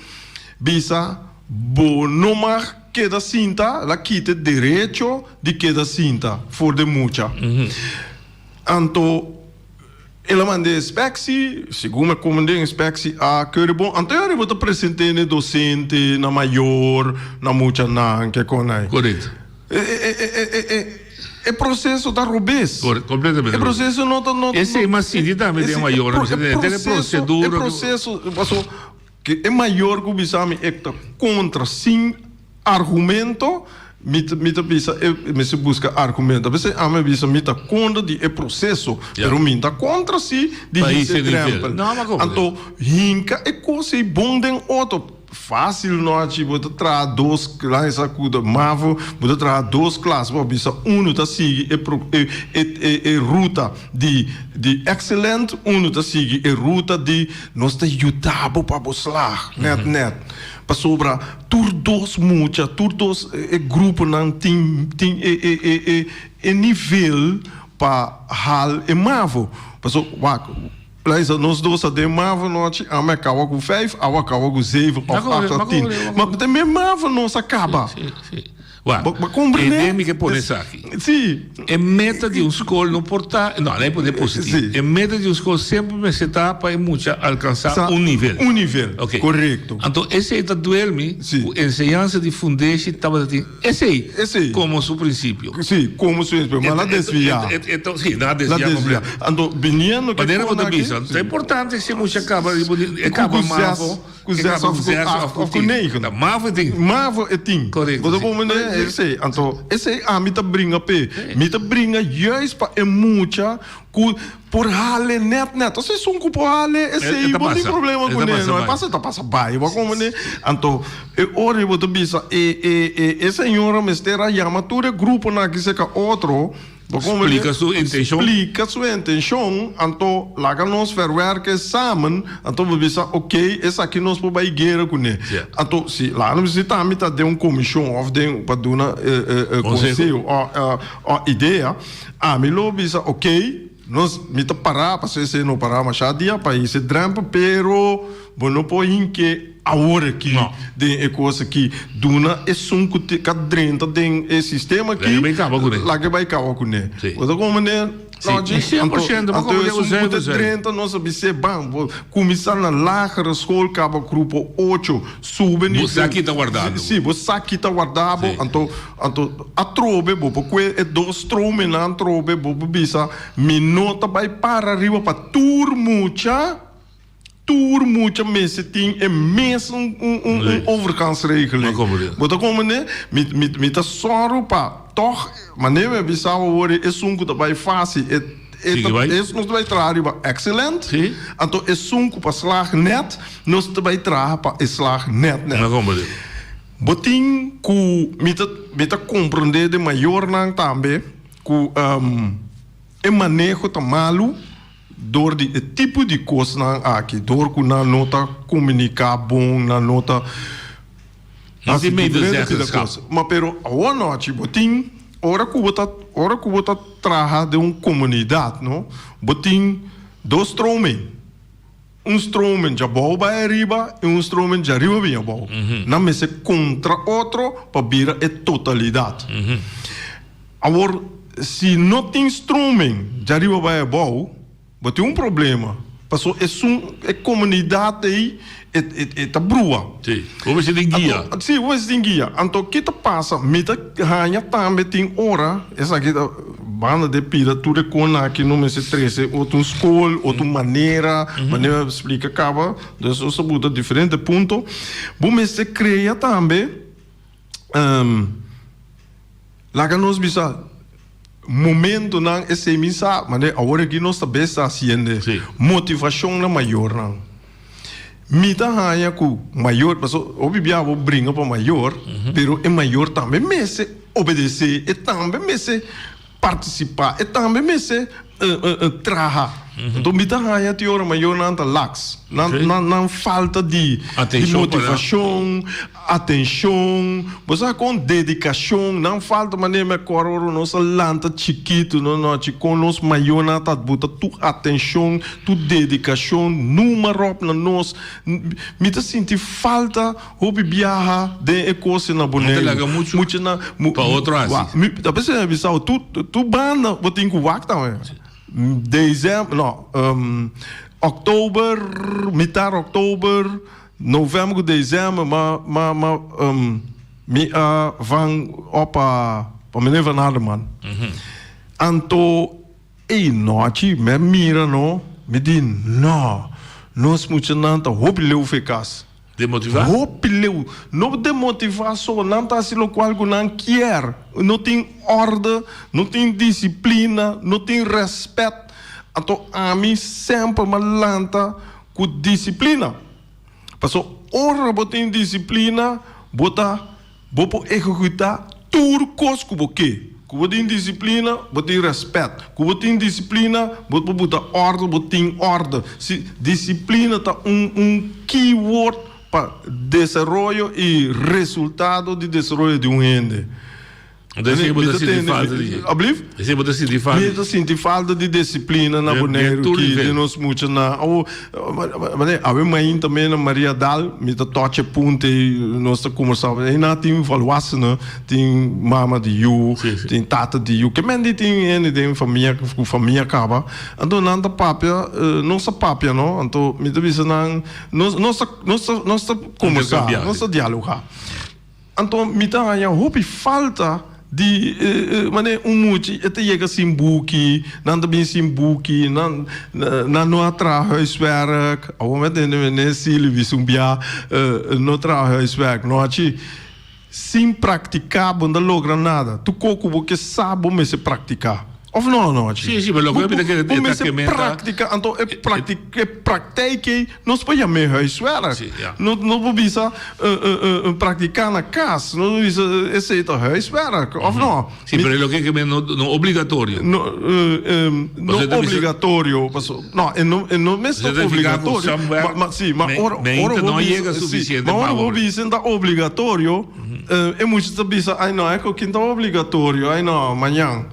bisa bo no mag keda sinta la kita e derecho di keda sinta for den mucha. Anto El a manda e inspectie, segun mi a komende e inspectie a keuri bon. Anto e bo ta presente n'e docente, na mayor, na muchanan, ke kon ai. Correcto. E, e, e, e, e, e proceso ta robes. Correcto, completamente E proceso no ta, no, Esei mas sinti tambe den mayor, e e proceso, e proceso, paso, ke e mayor ku bisa mi e ta kontra sin argumento, mi ta mi ta bisa e mester buska argumento. A bes ami a bisa mi ta kontra di e proseso, pero mi ta kontra si di hisa e drempel. Anto hinka e kos ei bon den otro. Fásil no haci, bo ta traha dos klas ku ta mavo, bo ta traha dos klas, bo a bisa unu ta sigui e e e e ruta di di excellent, unu ta sigui e ruta di nos ta yuda bo pa bo slag nèt nèt. Pasobra tur dos mucha, tur dos e gruponan tin tin e e e e e nivel pa hal e mavo. Paso wak, luister, nos dos a den mavo nochi, ami a kaba ku vijf, awo a kaba ku zeven of acht of tien. Ma den e mavo nos a kaba. Wak, Bo bo comprende? e idea mi ke pone esaki. Sí. E meta di un skol no por ta, no, lei pone positivo. Sí. E meta di un skol semper mester ta pa e mucha alkansá Sa un nivel. Un nivel, Ok. korekto. Anto esei ta duel mi Sí. ku enseñansa di fundeshi tabata tin esei Esei. komo su prinsipio. Sí, komo su prinsipio, ma la desviá. E, e, e, e, sí, la La desviá desviá. kompleto. Anto, biniendo ke Manera bo kon ta aki, bisa, sí. ta importante si e mucha kaba riba di, e Ku kaba ku zes. mavo. Ku zes of ku acht of ku negen. Mavo e tin. Mavo e tin. Korekto, Bo ta si. komprendé? Esei. Anto, esei ami ta bringa p'e. Mi ta bringa juist pa e mucha ku por hale nèt nèt. Ose esun ku por hale esei, E ta bo tin pasa. problema E ta kuné. pasa No, e bai. pasa, e ta pasa bai. Bo a komprendé? Anto, e ora ei bo ta bisa e e e e señora mester a yama tur e gruponan aki serka otro. Bo kon Splika su intenshon. Splika su intenshon, anto laga nos verwerke samen, anto bo bisa ok, esaki nos por bai guera kuné. Ja. Anto si laga nos bisa si tambe ta den un komishon òf den pa duna Konseho. konseho òf idea, ami lo bisa ok, nos mi ta pará, pasobra esei no pará masha dia pa hisa e drèmpel, pero bo no por hinke. awor aki No. den e kos aki. Duna esun ku te ka drenta den e sistema aki. Laga e bai kaba kuné. Laga e bai kaba kuné. Sí. Bo ta komprendé? Sí, Nochi? 100% Anto bo komprendé esun ku zuiver ta zuiver. drenta nos a bis'é ban bo kuminsá na lagere school kaba grupo ocho sube Bo sa nivel. ki ta warda bo. Sí, bo sa ki ta warda bo. Sí. Anto anto atrobe bo por kue e dos stromennan atrobe bo por bisa mi no ta bai para riba pa tur mucha. Tur mucha mester tin e mesun un un un overgangsregeling. Bo ta komprendé? Mi mi mi ta sòru pa tòg manera mi a bisa bo awor esun ku ta bai fásil e e ta es nos ta bai traha riba excellent anto esun ku pa slag nèt nos ta bai traha pa e slag nèt nèt. Bo tin ku mi ta mi ta komprendé den mayornan tambe ku e maneho ta malu. Dor di e tipo di kosnan aki, dor ku nan no ta komuniká bon, nan no ta No hasi tin diferente tipo di medezeggenschap. kos. Ma pero awor nochi bo tin, ora ku bo ta, ora ku bo ta traha den un komunidat, no, bo tin dos stromen. Un stromen djabou bai ariba i un stromen djariba bin abou. Nan mester kontra otro pa bira e totalidat. Awor, si no tin stromen djariba bai abou, bo tin un problema. Pasobra esun, e komunidat ei, e, e, e ta brua. Sí, bo mester tin guia. Anto, sí, bo mester tin guia. Anto, ki ta pasa? Mi ta haña tambe tin ora, esaki ta banda de pida tur e kon aki no mester trese otro un skol, otro manera, manera mi a splika kaba, dus nos a buta diferente punto. Bo mester krea tambe, Laga nos bisa momentonan esei mi sa, manera awor aki nos ta bes ta hasiende motivashon na mayornan. Mi ta haña ku mayor, pasobra hopi bia bo bringa pa mayor, pero e mayor tambe mester obedesé, e tambe mester partisipá, e tambe mester traha. Anto mi ta haña tin ora mayornan ta laks, nan nan nan falta di di motivashon, atenshon, bo sa kon dedikashon, nan falta manera mi a kòrda ora nos a lanta chikitu no nochi kon nos mayornan ta buta tur atenshon, tur dedikashon, numa ròp na nos, mi ta sinti falta Hopi biaha den e kos na Boneiru. No ta laga muchu Muchanan pa otro hasi. Mi ta pensá mi bisa tur tur banda bo tin ku wak tambe. Dezèmber no òktober mitar òktober novèmber ku dezèmber ma ma ma mi a van op pa pa meneer Van Hardeman. Anto Ey nochi mi a mira no, mi di no, nos muchanan ta hopi leu fe cas. Demotivá? Hopi leu. No demotivá so, nan ta haci locual cu nan kier. No tin orde, no tin disciplina, no tin respet. Anto ami semper mi a lanta cu disciplina. Pasobra ora bo tin disciplina, bo ta Bo por ehekutá tur kos ku bo ke. Ku bo tin disiplina, bo tin rèspèt. Ku bo tin disiplina, bo por buta òrdu, bo tin òrdu. Si, disiplina ta un un keyword pa desaroyo i resultado di desaroyo di un hende. Anto esei bo ta sinti falta di dje. Ablief? Esei bo ta sinti falta. Mi ta sinti falta di disiplina na Boneiru ki den nos muchanan. Awo, manera, awe mainta tambe na Maria Dal mi ta tocha e punta ei, nos ta kumbersá. Einan tin volwassenen, tin mama di yu, tin tata di yu. Ke men di tin hende den famia ku famia kaba. Anto nan ta papia, nos ta papia no. Anto mi ta bisa nan, nos nos ta nos ta nos ta kumbersá, nos ta dialogá. Anto mi ta haña hopi falta di manera un muchi e ta yega sin buki, nan ta bin sin buki, nan nan no a traha huiswerk. Awor mi a tende meneer Silly bisa un bia no traha huiswerk no hachi. Sin praktiká bo no ta logra nada. Tur kos ku bo ke sa bo mester praktiká. Of no no hachi? Sí, sí, pero loke mi ta kere Bo ta mester ke menta praktiká. Anto e e praktijk ei nos por yam'é huiswerk. Sí, ya. No no por bisa praktiká na kas. No por bisa esei ta huiswerk, of no? Sí, pero e loke ke men no no obligatorio. No no Pasobra ta bisa obligatorio paso no e no e no mester Pasobra ta nifiká ku obligatorio. somewhere Ma ma sí, ma me ora meinta ora bo no a bisa yega sí, sufisiente ma pa ora bo bo. bisa ta obligatorio e mucha ta bisa ai no e ku kin ta obligatorio ai no mañan.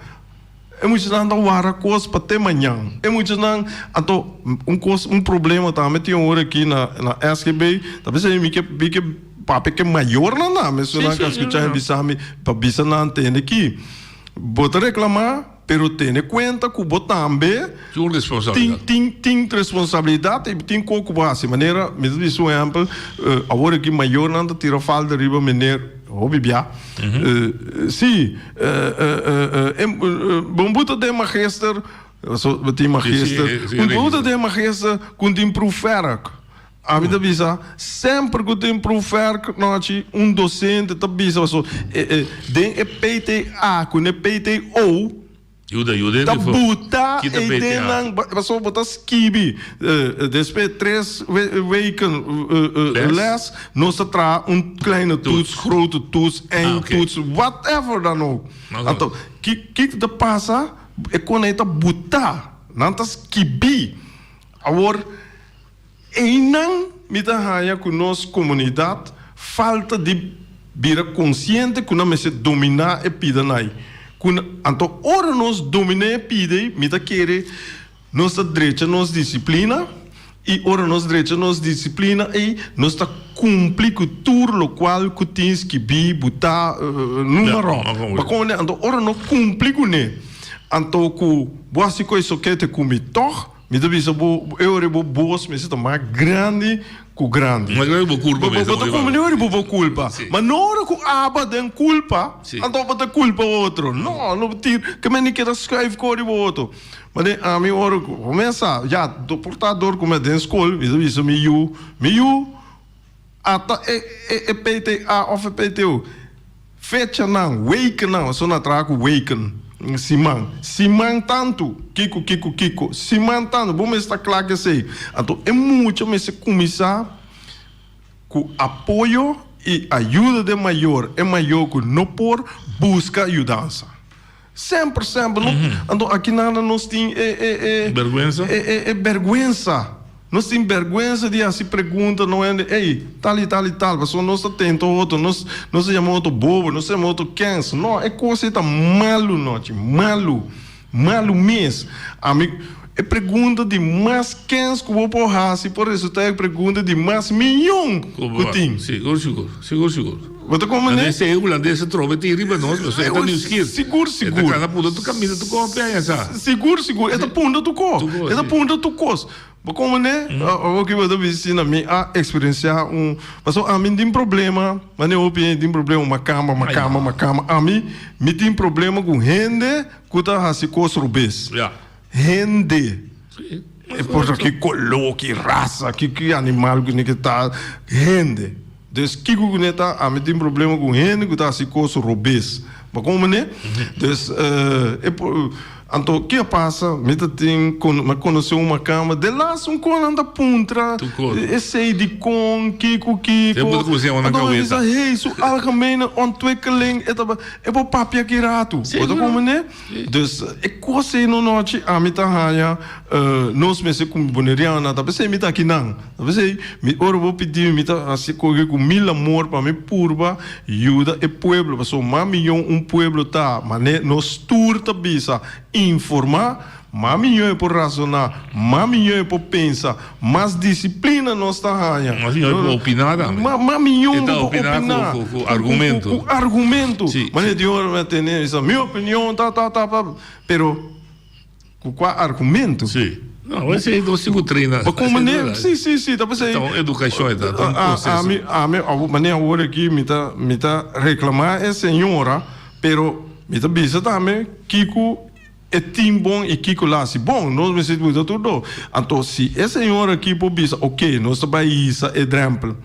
E muchanan ta wara kos pa te mañan. E muchanan, anto un kos, un problema tambe tin ora aki na na SGB, ta bisa mi ke mi ke papia ke mayornan tambe, su nan ka skucha mi bisa mi pa bisa nan tende ki bo ta reklamá pero tene kuenta ku bo tambe Tin un responsabilidat. tin tin responsabilidat i tin kos ku bo hasi. Manera mi ta bisa un ehèmpel, awor aki mayornan ta tira falta riba meneer hopi bia. Si, bo buta den magister, so bo tin magister, un buta den magister ku tin proefwerk. Ami ta bisa, semper ku tin proefwerk nochi, un dosente ta bisa paso den e PTA ku ne PTO, Yuda, yuda Ta buta eidenan pasobra bo ta skibi. Despues tres weken les nos ta traha un kleine toets, grote toets, eindtoets, whatever dan ook. Anto kiko ta pasa e kon ei ta buta, nan ta skibi. Awor einan mi ta haña ku nos komunidat falta di bira konsiente ku nan mester dominá e pidanan ei. Ku anto ora nos dominá e pida ei, mi ta kere nos ta drecha nos disiplina i ora nos drecha nos disiplina ei, nos ta kumpli ku tur lokual ku tin skibí, butá, numa ròp. Pa komo anto ora no kumpli kuné, anto ku bo hasi ku e sokete ku mi tòg. Mi ta bisa bo, e ora bo bos mester ta mas grandi ku grandi. Mas grandi ku bo kulpa mester ta. Bo ta komprende ora bo bo kulpa. Ma no ora ku aba den kulpa, anto bo ta kulpa otro. No, no tin, ke men di keda schuif kor riba otro. Ma den ami ora ku kumesa, ya, por ta dor ku mi den skol, mi ta bisa mi yu, mi yu, ata e e PTA of e PTO. Fechanan, wekennan, pasobra nan a traha ku weken, siman. Siman tantu, kiko, kiko, kiko. Siman tantu, bo mester ta kla ku esei. Anto e mucha mester kuminsá ku apoyo i ayuda den mayor, e mayor ku no por buska yudansa. Semper, semper. No, anto aki nada nos tin e, e, e. Bergwensa? E, e, e bergwensa. Nos tin bergwensa di hasi pregunta no hende, ey, tal i tal i tal, pasobra nos ta tenta otro, nos, nos ta yama otro bobo, nos ta yama otro kens. No, e kos ei ta malu nochi, malu, malu mes. Ami, e pregunta di mas kens ku bo por hasi por resulta e pregunta di mas miyon ku tin. Sigur, sigur, sigur, sigur. Bo ta kome ne? Esei hulandes a trobe tin riba nos, pasobra e ta nieuwsgierig. Sigur, sigur. E ta kana punta tur kaminda tur kopia ya sa. Sigur, sigur. E ta punta tur ko. E ta punta tur kos. Bo kome ne? Awor ki bo ta bisa asina, mi a eksperensiá un, pasobra ami tin problema, manera hopi hende tin problema, makamba, makamba, makamba. Ami, mi tin problema ku hende ku ta hasi kos robes. Hende. E por ta ki koló, ki rasa, ki animal ku ke ta, hende. Dus kiko ku ne ta, ami tin problema ku hende ku ta hasi kos robes. Bo komo ne? Dus e por, anto ke a pasa? Mi ta tin, mi a konosé un makamba, de las un kon nan ta puntra esei dikon, kiko kiko. Anto mi bisa, hey, su algemene ontwikkeling, e ta, e por papia ki ratu. Bo ta komo ne? Dus e kos ei no nochi ami ta haña nos mester ku boneriana ta p'esei mi ta akinan ta p'esei mi ora bo pidi mi mi ta hasi koke ku mil amor pa mi purba yuda e pueblo pasobra mas mihó un pueblo ta mane nos tur ta bisa informa mas mihó e por razoná mas mihó e por pensa mas disiplina nos ta haña Mas mihó e por opiná tambe. Mas mihó E bo ta por opiná opiná ku ku argumento. Ku argumento. Sí, Manera sí. di ora mi a tene mi bisa mi opinion ta ta ta ta pero ku kua argumento? Sí. No, esei nos tin ku trena. Pa kon manera? Sí, sí, sí, ta p'esei. Ta un edukashon e ta, ta un proseso. Ami, ami, manera awor aki mi ta mi ta reklamá e señora pero mi ta bisa tambe kiko E tin bon i kiko la hasi bon, nos mester buta tur do. Anto si e señor aki por bisa, oke, nos ta bai hisa e drempel.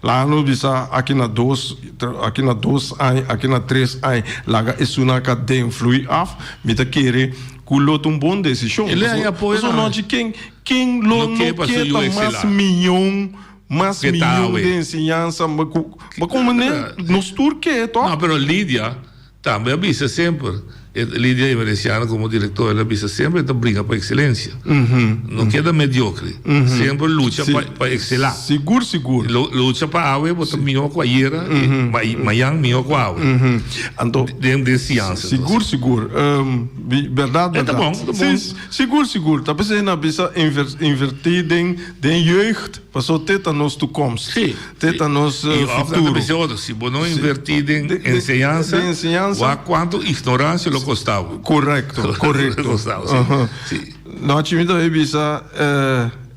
Laga nos bisa aki na dos, aki na dos aña, aki na tres aña, laga esunnan ka den flui af, mi ta kere ku lo ta un bon desishon. E lei apoya Pasobra nan. nochi ken, ken lo No no ke pa su ke yu ta mas excelá. miyon, mas Ke ta miyon awe. den enseñansa, ma ku, ma komo ne, nos tur ke, tòg? No, pero Lidia tambe a bisa semper. Lidia Emerenciana komo direktor el a bisa semper e ta bringa pa ekselensia. No keda mediokre. Semper lucha pa pa ekselá. Sigur sigur. Lucha pa awe bo ta mihó ku ayera i mayan mihó ku awe. Anto Den den siansa. Sigur sigur. Bèrdat bèrdat. E ta bon, ta bon. Si sigur sigur. Ta p'esei nan a bisa invertí den den jeugd paso te ta nos toekomst. Si. Te ta nos I of futuro. ta bisa otro, si bo no invertí den enseñansa, Den enseñansa. wak kuantu ignoransia lo kosta bo. Korekto, korekto. Lo kosta bo, si. Aha. Si. Nochi mi ta bai bisa,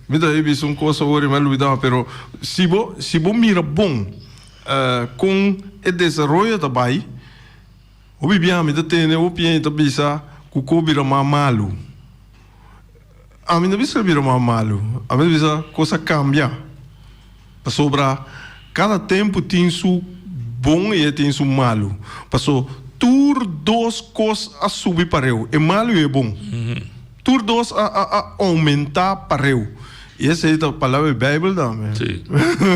mi ta bai bisa un kos awor i mi a lubida, pero si bo, si bo mira bon kon e desaroyo ta bai, hopi bia mi ta tende hopi hende ta bisa ku ko bira mas malu. Ami no bisa bira mas malu, ami ta bisa kos a kambia. Pasobra kada tempu tin su bon i e tin su malu. Paso tur dos kos a subi pareu, e malu i e bon. Tur dos a a a oumentá pareu. I esei ta palabra di Beibel tambe. Sí.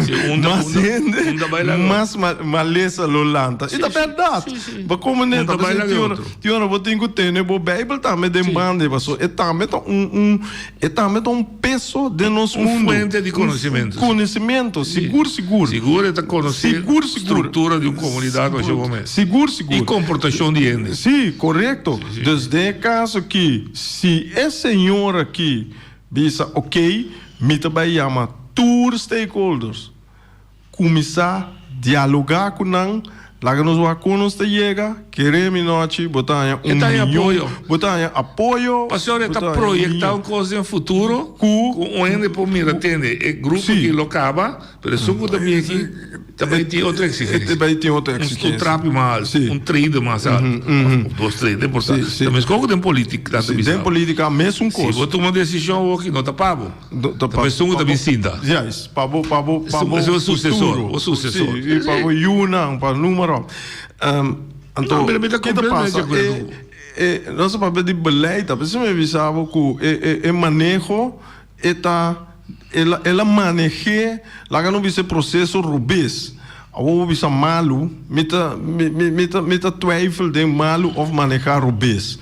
Sí, un ta- Mas un ta- hende, un ta bai laga mas ma- malesa lo lanta. I ta bèrdat. sí, sí. Bo komo Un neta, ta bai pasobra laga tin ora otro. tin ora bo tin ku tene bo Beibel tambe den banda, pasobra e tambe ta un un E tambe ta un peso den nos Un mundo. fuente di conocimento. Un conocimento, sigur, sigur. Sigur e ta conoce Sigur, sigur. structura di un comunidad masha bon mes. Sigur, sigur. Y comportacion di hende. Si, corecto. Si, si. Dus den e caso aki, si e señor aki bisa, ok, mi ta bay yama tur stakeholders. Kuminsá dialogá ku nan, laga nos wak kon nos ta yega, kere mi nochi, bo ta haña E un ta haña miyon, apoyo. bo ta haña apoyo, Pasobra e bo ta ta haña un proyektá miyon. un kos den futuro Ku ku un hende por mira, tende, e grupo Sí. aki lo kaba, pero esun ku ta bini aki ta bai tin otro E eksigensia. ta bai tin otro Un- Un eksigensia. trapi mas alto, Sí. un trede mas alto, of dos trede por Sí, sí. Ta meskos ku den politika ta Sí, bisa. den politika mesun Si kos. bo tuma un desishon awoki no ta pa bo. Ta pa esun ku ta bin sinta. Juist, pa bo, pa bo, pa bo sucesor, futuro. bo sucesor. Sí, i pa bo yunan, pa numero. Anto, No, pero mi ta ke ta completamente pasa? de acuerdo ku E, e, nos ta papia di beleid, a veces mi bisa bo ku e, e, e maneho e ta, el a, el a maneh'é, laga no bisa e proceso robes. Awor bo bisa malu, mi ta, mi, mi, mi ta, mi ta twijfel den malu of manehá robes.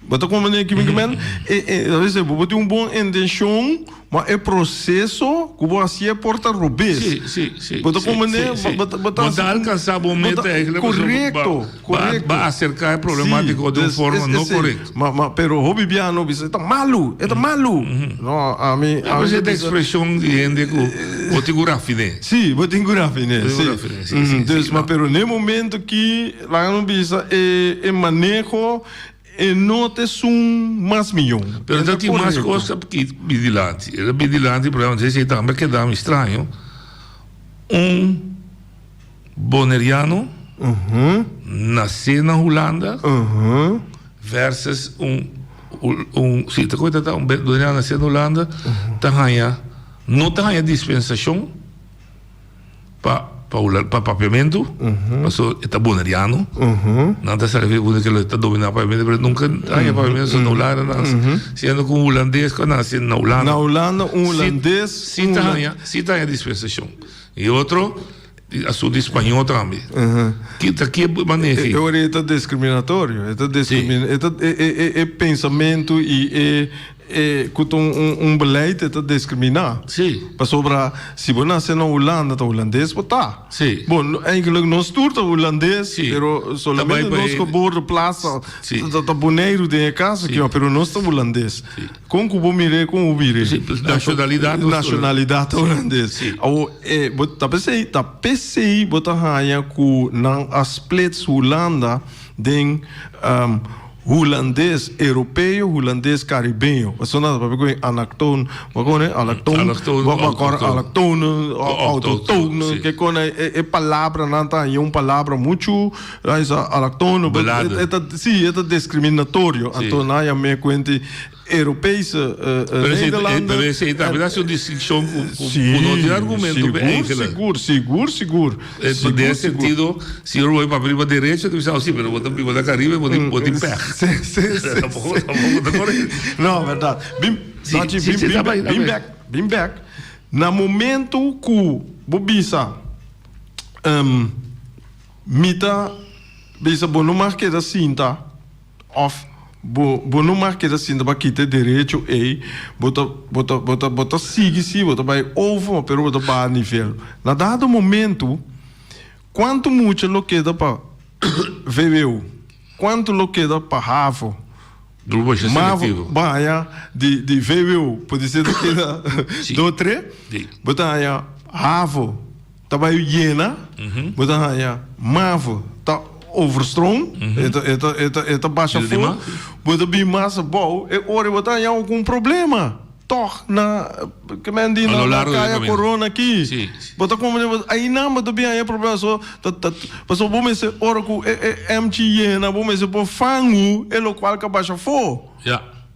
Bo ta comprende ki mi ke men? E e a veces bo por tin un bon intencion, ma e proceso ku bo hacié por ta robes. Sí, sí, sí. Bo ta sí, comprende? sí, sí. Bo ta bo ta Bo ta alcansa bo meta eigenlijk, pasobra Correcto, bo ba correcto. ba acerca e problemático Sí, di un dus forma es no esei. correcto. Ma ma pero hopi bia no bisa e ta malu, e ta malu. No, ami A ami veces ta ta bisa expresion di hende ku bo tin ku rafiné. Sí, bo tin ku rafiné, Bo tin ku sí. rafiné, sí, sí, Dus sí, ma no. pero n'e momento ki laga no bisa e e maneho E no ta esun mas miyon. Pero E ta ta tin mas korekto. kos ki bin dilanti. E ta bin dilanti, por ehempel, esei tambe a keda mi straño. Un boneriano nasé na Hulanda versus un, un, si, ta koe ta ta un boneriano nasé na Hulanda ta haña, no ta haña dispensashon. Pa pa hula pa papiamentu, paso e ta boneriano, nan ta sali ku ke lo ta dominá papiamentu, pero nunka haña papiamentu so na Hulanda nan siendo ku un hulandes ku a nase na Hulanda. Na Hulanda un hulandes Si ta haña si ta haña dispensashon. I otro asuntu di spañó tambe. Ki ta ki maneha ei? E ora e ta diskriminatorio, e ta diskrimi e ta e e e pensamentu i e E ku ta un beleid e ta diskriminá. Sí. Pasobra si bo nase na Hulanda ta hulandes bo ta. Sí. Bon, eigenlijk nos tur ta hulandes, Sí. pero solamente Ta bai pa nos e- geboorteplaats ta Sí. ta ta Boneiru den e kaso Sí. aki, pero nos ta hulandes. Sí. Kon ku bo mir'é, kon bo bir'é. Sí, nacionalidad nos ta Nacionalidad ta hulandes. Sí. Awor, e bo ta p'esei, ta p'esei bo ta haña ku nan a splits Hulanda den Hulandes europeo, hulandes caribeño. Pasobra nan ta papia cu e anactoon, bo con e alactoon, Alactoon, bo bo cor autoctoon. alactoon, autoctoon, Si. ke con e e palabranan ta haña un palabra muchu esa alactoon, Beladen. e ta si e ta discriminatorio. Si. Anto nan a yam'é cuenti Europese Pero esei, Nederlander. pero esei tambe ta haci un distincion cu, cu, Sí, cu no tin argumento sigur, pe eigenlijk. sigur, sigur, sigur. Eh, Sigur, den sigur. sentido, si yo voy pa riba derecho, te bisa, oh, sí, pero bo ta biba na Caribe, bo tin, bo tin pech. Sí, sí, sí, Tampoco, sí. tampoco ta correcto. No, verdad. Bin, Sí, Nachi, sí, bin, sí, bin, ta bai, ta bin bai. back, bin back. Na momento cu bo bisa, um, mi ta bisa bo no mag keda sinta. Of bo bo no mag keda sinta pa kita e derecho ei, bo ta bo ta bo ta bo ta sigui si, bo ta bai over ma pero bo ta baha nivel. Na dado momento kuantu mucha lo keda pa vwo, kuantu lo keda pa havo? Grupo masha Mavo selectivo. bo haña di di vwo podise ta keda do tre, bo ta haña havo. Ta bai yena, bo ta haña mavo ta overstroom, e ta e ta e ta e ta basha for, bo ta bin mas abou, e ora bo ta haña algun problema tòg na ke men di na na Kaya Corona aki. Bo ta komprende bo ainan bo ta bin haña problema so ta ta pasobra bo mester ora ku e e emchi yena bo mester por fangu e lokual ka basha for.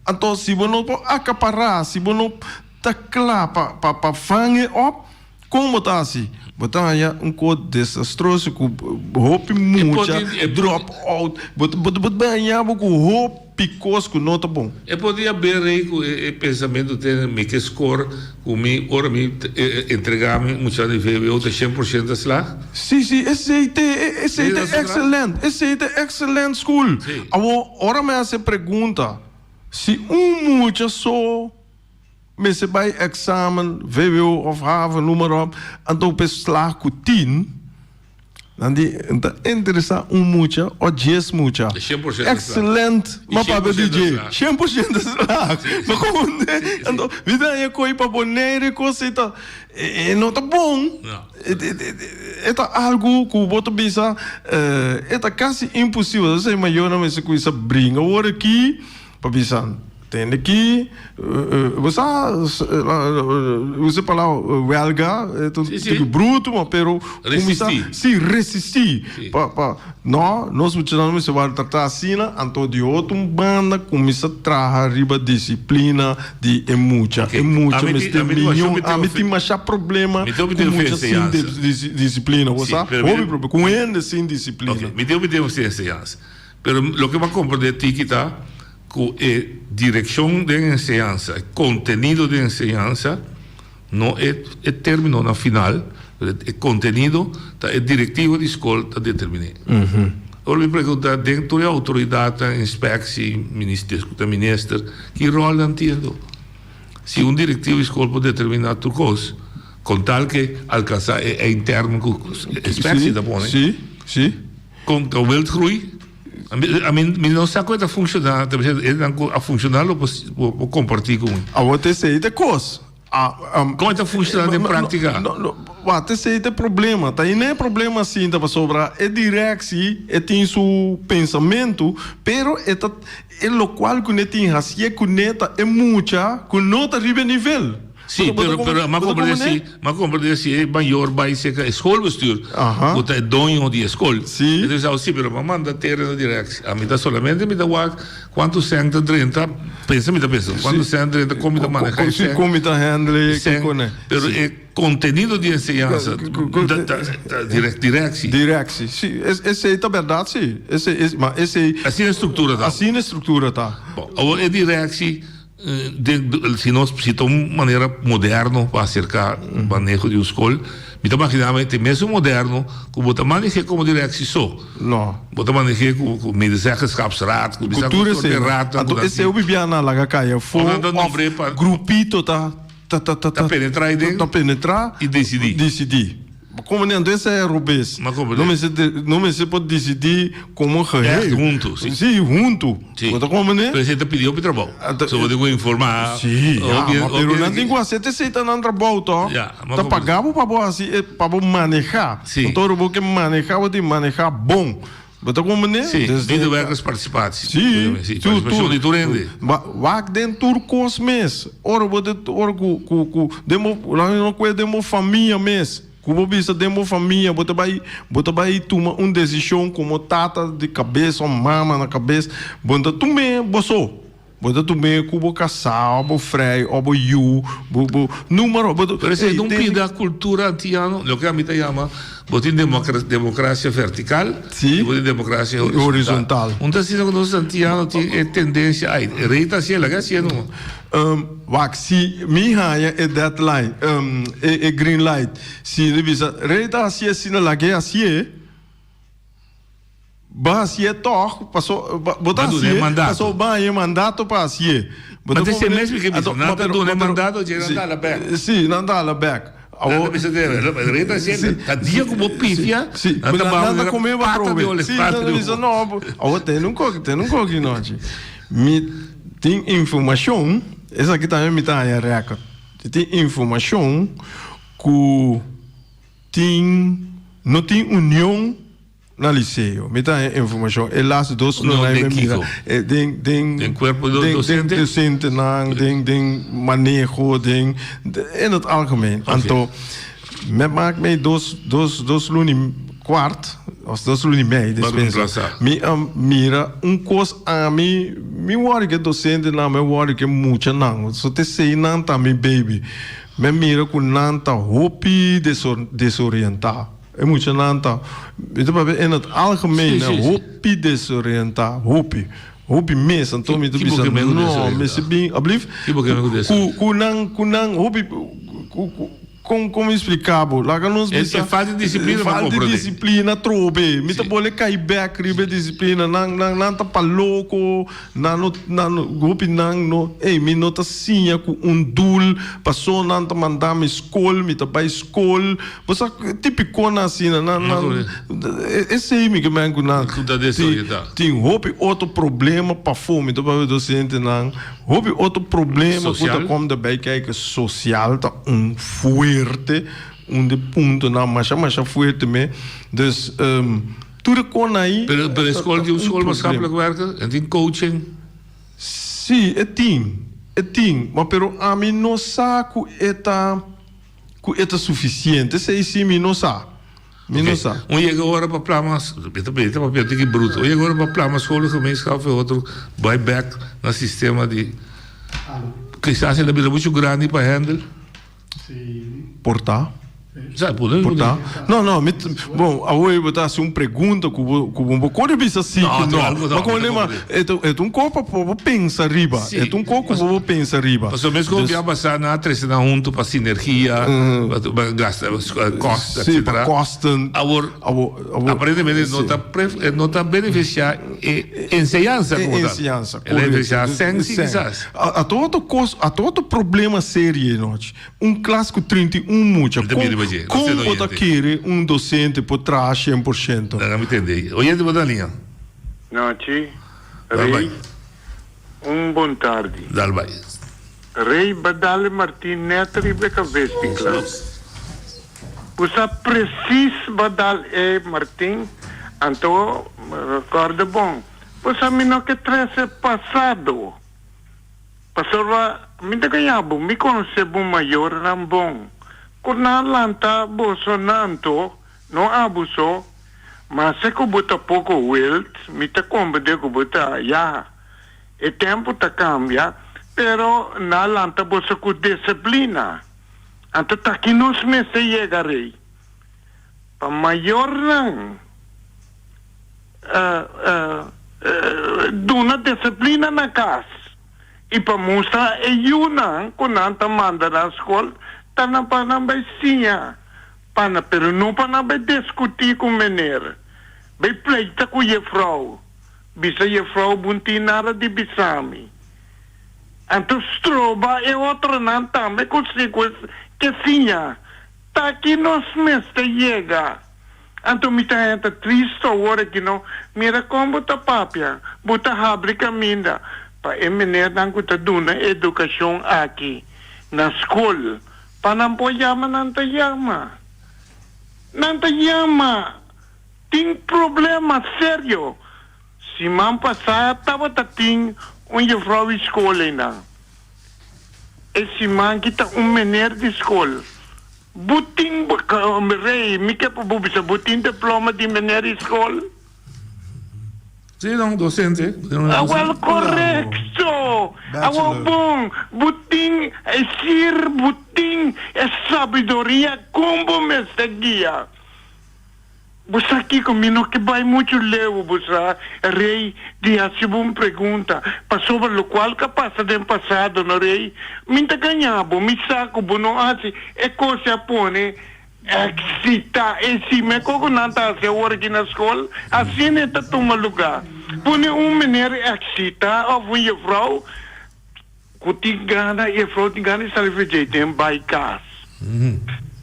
Anto si bo no por akapará si bo no ta kla pa pa pa fang e op. Kon bo ta hasi? Bo ta haña un kos desastroso ku hopi mucha drop out. Bo ta bo ta haña bo ku hopi kos ku no ta bon. E por di haber rei ku e pensamentu ten mi ke skor ku mi ora mi entrega mi mucha di vwo ta 100% ta slag? Si si esei te esei te excelent esei te excelent school. Awor ora mi hasi e pregunta si un mucha so. Mester bai examen, vwo of havo, noem maar op, anto p'e slaag ku tin, nan di N ta interesa un mucha o djes mucha. Excelent, ma papia di dje, 100% slaag. Ma komo anto mi ta haña ko'i pa Bonaire kos ei ta, e no ta bon. E ta algu ku bo ta bisa, e ta kasi imposibel. Esei mayornan mester kuminsa bringa awor aki. Pa bisa, tende ki, bo sa, usa e palabra welga, e ta un tiki bruto, ma pero kuminsá, si, resistí, pa, pa, no, nos muchanan no mester wòrdu tratá asina, anto di otro un banda kuminsá traha riba disiplina di e mucha, e mucha mester miño, ami tin masha problema ku mucha sin disiplina, bo sa, hopi problema, ku hende sin disiplina. Mi tin hopi tempu sin enseñansa. Pero loke bo a komprendé tiki ta ku e direkshon den enseñansa, e kontenido den enseñansa, no e e términonan final, pero e kontenido ta e direktiva di skol ta determiné. Ora mi preguntá den tur e outoridatnan, inspeksie, minister, ku ta minister, ki ròl nan tin anto? Si un direktiva di skol por determiná tur kos, kon tal ke alkansá e eindtermen ku inspeksie ta pone. Sí, sí. Con ta wildgroei? Ami mi no sa con e ta funciona, ta bisa esnan cu a funciona lo por comparti cu mi. Awor ta esey ta cos. Con e ta funciona den practica? No, no, wak ta esey ta e problema. Ta ine e problema asinta pasobra e directie e tin su pensamento, pero e ta e locual cu ne tin hacié cune ta e mucha cu no ta riba e nivel. Sí, pero, pero m'a comprende si, m'a comprende si e mayor bai cerca e schoolbestuur, cu ta e doño di e school. Sí. E ta bisa, sí, pero m'a manda tere na directie. A mi ta solamente mi ta wak cuanto cent ta drenta, pensa mi ta pensa, cuanto cent drenta, con mi ta maneha e Sí, cent. con mi ta handle e Cent, con e. Pero e contenido di enseñansa ta, ta, ta directie. Directie, sí. Esey ta berdad, sí. Esey, es, ma esey. Asina e structura ta. Asina e structura ta. Bon, awor e directie. Den, si nos, si ta un manera moderno pa acerca maneho di un skol, mi ta magina mi te mesun moderno ku bo ta maneh'é komo direktie so. No. Bo ta maneh'é ku ku medezeggenschapsraad, ku bisa Ku tur ku soort esei. raadnan ku Anto nan esei tin. hopi bia nan laga kai afó Of nan ta of nombr'é pa. grupito ta ta ta ta Ta penetrá ei den. Ta penetrá. I desidí. Desidí. Como ni anto esei a robes. Ma como No mester no mester por disidí como geheel. Echt hunto, si. Si, hunto. Si. Bo ta como ne? Pero esei ta pidi hopi trabou. So bo tin cu informa. Si, ya, Hopi ma pero hopi nan tin cu haci esei ta nan trabou to. Ya, ma Ta como paga bo pa bo haci e pa bo maneha. Si. Anto ora bo ke maneha bo tin maneha bon. Bo ta como ne? Si, Desde medewerkersparticipatie. Si, Si, tur, participacion tur. di tur hende. Ba, wak den tur kos mes. Ora bo te, ora ku, ku, ku, den bo, laat mi no den bo famia mes. Ku bo bisa den bo famia, bo ta bai, bo ta bai tuma un desishon komo tata di kabes òf mama na kabes, bo no ta tum'é bo so. Bo ta tum'é ku bo kasá òf bo frei òf bo yu, bo, bo, número, bo ta, Pero esei ey, ta un den. pida kultura antiano, loke ami ta yama, bo tin demokrasia vertikal Sí. i bo tin demokrasia horizontal. Horizontal. Un ta asina ku nos antiano tin e tendensia, ay, e rei ta hasié, laga e hasié numa. Wak, si mi haña e deadline, e e green light, si mi bisa, rei ta hasié asina, laga e hasié. Bo hasié tòg, paso bo ta Ba duna e hasié, mandato. paso bo haña e mandato pa hasié. Bo Ma ta te komprendé? mes mi ke bisa, Anto, nan ma ta pero, duna e ma pero, mandato, dje nan si, ta hala bèk. si, nan ta hala bèk. Nan ta Awor, bisa te, rei ta si, hasié, ta dia ku bo si, pifia, si, nan ta nan, baha nan ta manera komé bo pata di atrobe. Si, olefante nan ta di bisa, bo. no, bo, awor tene un koki, tene un koki nochi. Mi tin informashon, esaki tambe mi ta haña rèkòrt. Mi tin informashon ku tin, no tin union. Na liceo. Mi ta haña informacion. E laatste dos Union lunanan den mi mira kiko? den den Den cuerpo do den docente? den docentenan, den den maneho, den in het algemeen. Oké. Anto me maak mee dos dos dos luna i kwart of dos luna i mei Ba despensa. reemplasa. Mi a mira un kos ami mi wòrdu ku e docentenan, mi wòrdu ku e muchanan. So te esei nan ta mi baby. Mi a mira ku nan ta hopi desor desorientá. E muchanan ta, mi ta papia in het algemeen, Sí, sí, sí. hopi desorientá, hopi, hopi mes. Anto mi ta Ki bo bisa, ke men ku no, desorientá? mester bin, alblief? Ki bo ke men ku Ku, desorientá? ku nan, ku nan hopi, ku, ku, kon, kon mi splika bo? Laga nos E, bisa, e falta di disiplina pa falta di komprondé. disiplina trobe. Mi ta Sí. bole kai bèk riba e disiplina. Nan, nan, nan ta pa loko. Nan no, nan no, hopi nan no, ey, mi no ta siña ku un doel, paso nan ta manda mi skol, mi ta bai skol. Bo sa, tipikonan asina, nan, nan, esei mi ke men ku nan Ku ta tin, desorientá. tin hopi otro problema pafó, mi ta papia dosentenan, hopi otro problema ku ta Sosial. kom daarbij kijken, sosial ta un fuerte, un di puntonan masha masha fuerte me. Dus, Tur e kon ahi Pero pero e ta skol ta tin un un skol problema. maatschappelijk werker en tin coaching. Sí, e tin, e tin, ma pero ami no sa ku e ta ku e ta sufisiente, esei sí mi no sa, mi no Oké, sa. un yega ora pa plama, mi ta mi ta papia tiki bruto, un yega ora pa plama scholengemeenschap e otro bai bek na sistema di, kisas el a bira muchu grandi pa handle. Por ta. Sa, por Por ta. No, no, mi, bon, awor bo ta hasi un pregunta ku bo, ku bo por bisa si No, ku no. algo no, Ma kon mi ta lema, comprende. e ta, e ta un kos pa bo pensa riba. Sí. E ta un kos ku bo por pensa riba. Pasobra mes ku Dus, bia pasá nan a trese nan huntu pa sinergia, pa, pa gasta, kost, sí, pa etcetera. kosten. Awor, Awor, awor, aparentemente no sí. ta pref, e no ta benefisiá e enseñansa E komo tal. enseñansa, El a korekto. benefisiá sèn sí Sèn. kisas. A, a ta otro kos, a ta otro problema serio nochi. Un klas ku 31 mucha, Mi ta kon mira pa dje, kon nos bo ta oyente. kere un dosente por traha 100%? Laga mi tende. Oyente bo ta liña. Nochi, Dal bai. Rey, un bon tardi. Dal bai. Rey ba dal e Martin net riba e kabes di klas. Bo sa precies ba dal e Martin, anto recorda bon, bo sa mi no ke trece pasado. Pasobra mi ta gaña bo, mi conoce bo mayornan bon, cu nan lanta boso nanto, no abo so, ma se cu bo ta poco wild, mi ta comprende cu bo ta yaha. E tempo ta cambia, pero nan lanta boso cu disciplina. Anto ta ki nos mester yega rey? Pa mayornan duna disiplina na kas i pa mustra e yunan ku nan ta manda na skol ta na pa nan bai siña pa nan pero no pa nan bai diskutí ku mener bai pleita ku jefrou bisa jefrou bo n'tin nada di bisa mi anto stroba e otronan tambe ku si ku ke siña ta ki nos mester yega. Anto mi ta henta tristo awor aki no, mira kon bo ta papia, bo ta habri kaminda pa e menernan ku ta duna edukashon aki na skol pa nan por yama nan ta yama. Nan ta yama! Tin problema serio. Siman pasá tabata tin un jefrou di skol einan. E siman ki ta un mener di skol. Bo tin, Rey, mi ke pa bo bisa, bo tin diploma di mener di skol? Sí, no, docente. Awel, korekto! Awor bon, bo tin e sir, bo tin e sabiduria kon bo mester guia. Bo sa kiko? Mi no ke bai muchu leu, bo sa, Rey di hasi bo un pregunta pasobra lokual ka pasa den pasado, no, Rey? Mi ta gaña bo, mi sa ku bo no hasi e kos a pone. Eksitá. E si meko ku nan ta hasi awor aki na skol, asina e ta tuma lugá. Pone un meneer eksitá òf un jefrou ku tin gana, jefrou tin gana di sali for djei den bai kas.